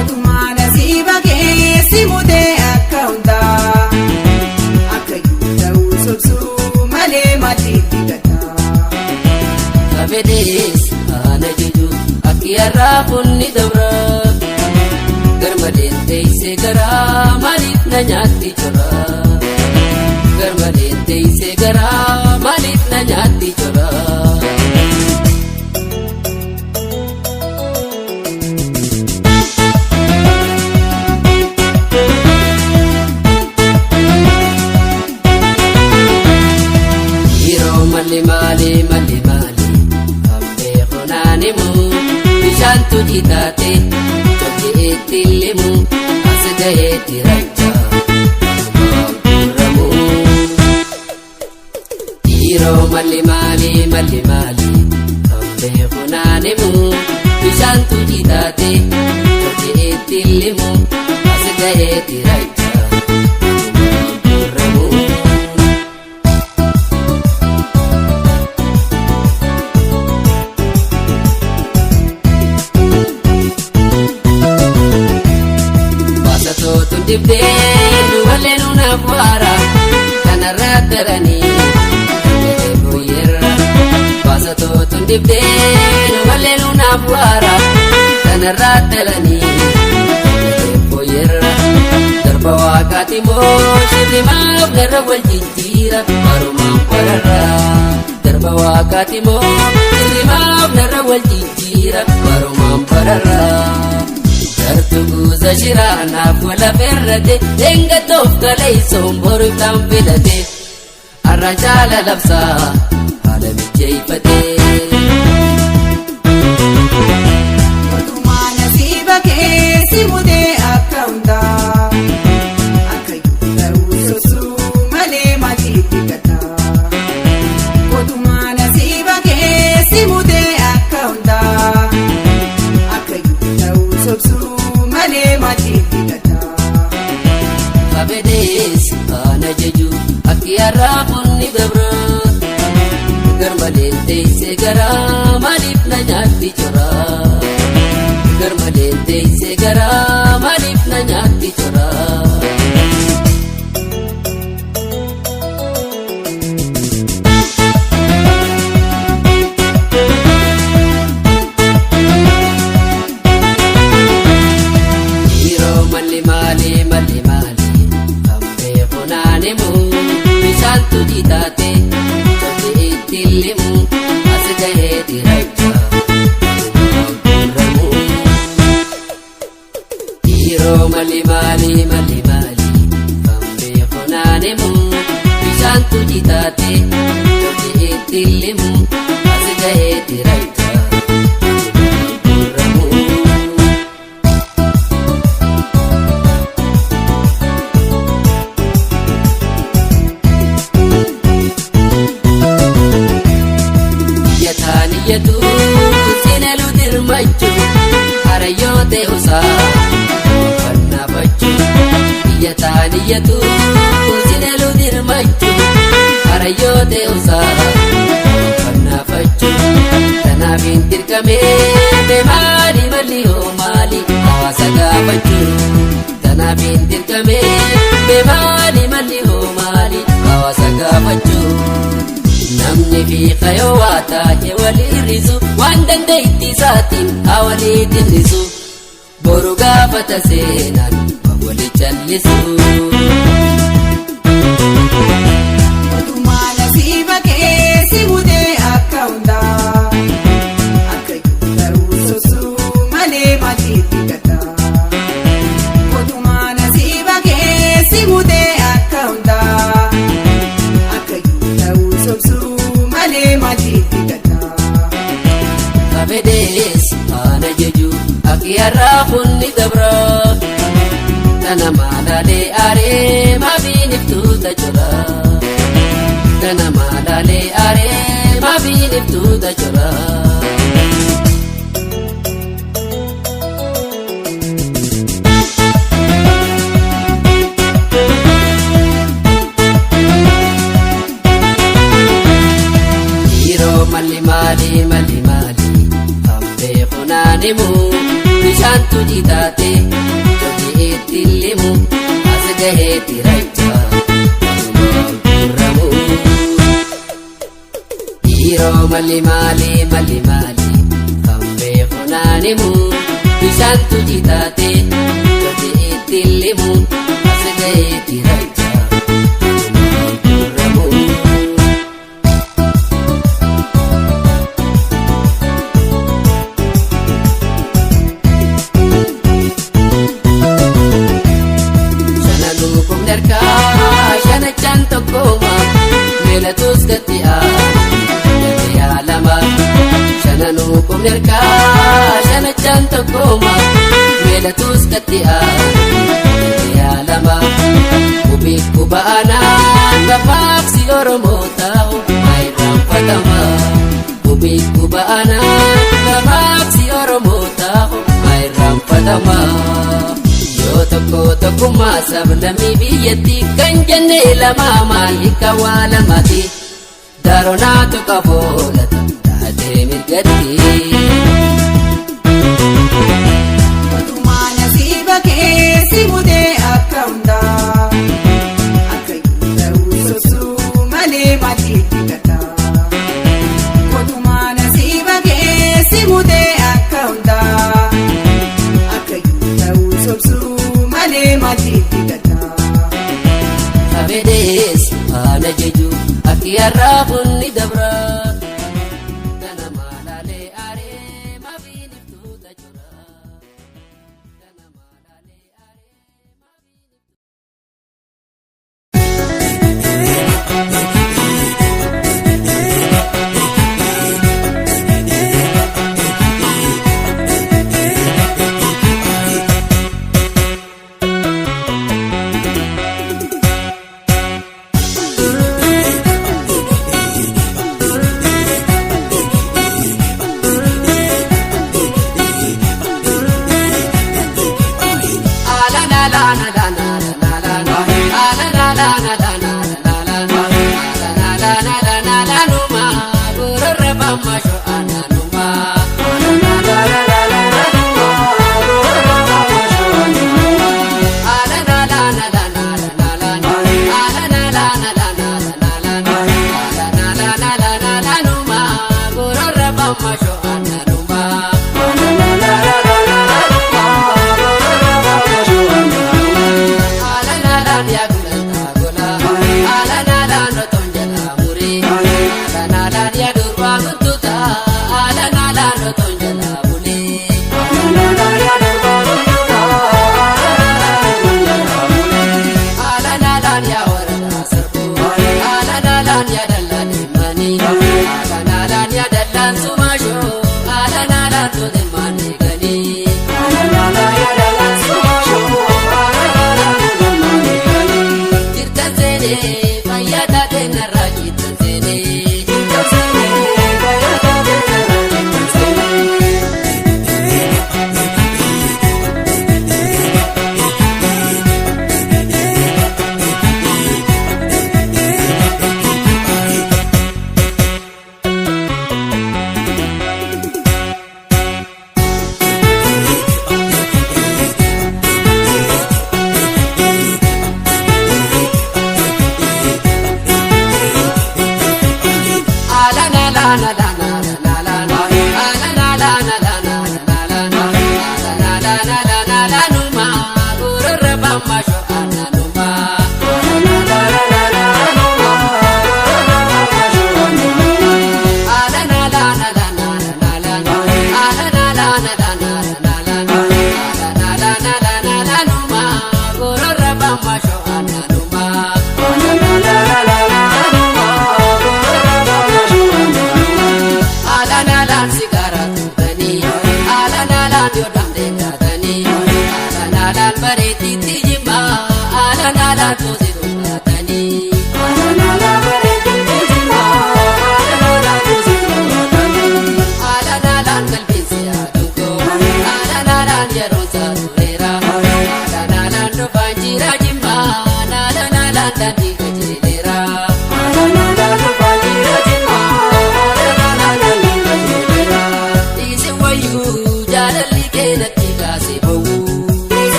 Speaker 2: Odumaan asii bakkee si mudee akka hundaa. Akka garuu sosuu malee maatiitti gataa.
Speaker 1: Kabedees ana jeju akki har'aa kunni dabra. Garmaleen teessee garaa maaliif na nyaatti jira? Garmaleen teessee garaa maaliif na nyaatti jira? Yeroo malli maali malli maali kan beeku naan himu bishaantu jitaate cobbi itti limu as gaheetti racha namaan gurramu. Yeroo malli maali malli maali kan beeku naan himu nunaaf waara kanarraa daranii jedhee booyyeerra baasatootuun dibdee numallee nunaaf waara kanarraa daranii jedhee booyyeerra darba waaqaati moo shirri maaf narra wal jijjiira barumaan bararra darba waaqaati moo shirri maaf narra wal jijjiira barumaan bararra. Gartuu guuza shiraanaaf wala ferrate leenga tooftalee boru kan filate har'a jaala labsaa haala mijeeffate.
Speaker 2: Otumaa nasiiba keessi mudee akka hundaa akka garuu sosuu malee maatiitti gataa. Otumaa nasiiba keessi mudee akka hundaa akka garuu sosuu malee maatiitti gataa.
Speaker 1: Kabedees faana jeju akki har'aa bunni dabra garmaleen teessee garaa maaliif na nyaatti jira garmaleen teessee garaa maaliif na nyaatti jira. Yeroo malli maali malli maali kan beeku naanimu bishaantu jitaate tolli itti limu as gahee diracha gurramu. Yeroo malli maali malli maali kan beeku naanimu bishaantu jitaate tolli itti limu as gahee diracha gurramu. Yataaniyatu sinalu dirmachu harayyoo ta'usaa fannafachu. Yataaniyatu sinalu dirmachu harayyoo ta'usaa fannafachu. Kanaaf hin dirqamee maali malli hoo maali hawaasa gaafachuu. Kanaaf hin dirqamee maali malli hoo maali hawaasa gaafachuu. Namni fiixa yoo waa taa'e walii hir'isu waan dandeettii isaatiin haa walii dinnisu boru gaafata seenaan waa walii callisu.
Speaker 2: Otumaa nasiiba keessi mudee akka hundaa akka garuu sosuu malee maatiitti gataa. Otumaa nasiiba keessi mudee akka hundaa akka garuu sosuu malee maatiitti gataa.
Speaker 1: Kabedees faana jeju akki har'aa bunni dabra tana maalaalee aaree maafiin iftuuta jira. Tana maalaalee aaree maafiin iftuuta jira. Yeroo malli maali malli maali kan beeku naanimu bishaantu jitaate tolli itti limu as gahee diracha gurramu. Yeroo malli maali malli maali kan beeku naanimu bishaantu jitaate tolli itti limu as gahee diracha gurramu. Shana lukum darkaa shanachaan tokkoma meelatus gatti yaa lama. Shana lukum darkaa shanachaan tokkoma meelatus gatti yaa lama. Kubii kuba'anaa gabaabsi Oromoo ta'u maayirraanfatama. Kubii kuba'anaa gabaabsi Oromoo ta'u maayirraanfatama. Yoo tokko tokkummaa sablammii biyyatti kan jenne lama maalika waa lamaati. Daronaatu qaboolata taatee mirgatti.
Speaker 2: Otumaa nasiiba keessi mudee akka hundaa
Speaker 1: Fedhees haala jeju akki har'aa bunni dabra. Ganama laalee aaree maafiin iftuuta jira. Ganama laalee aaree maafiin iftuuta.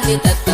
Speaker 1: fixatte.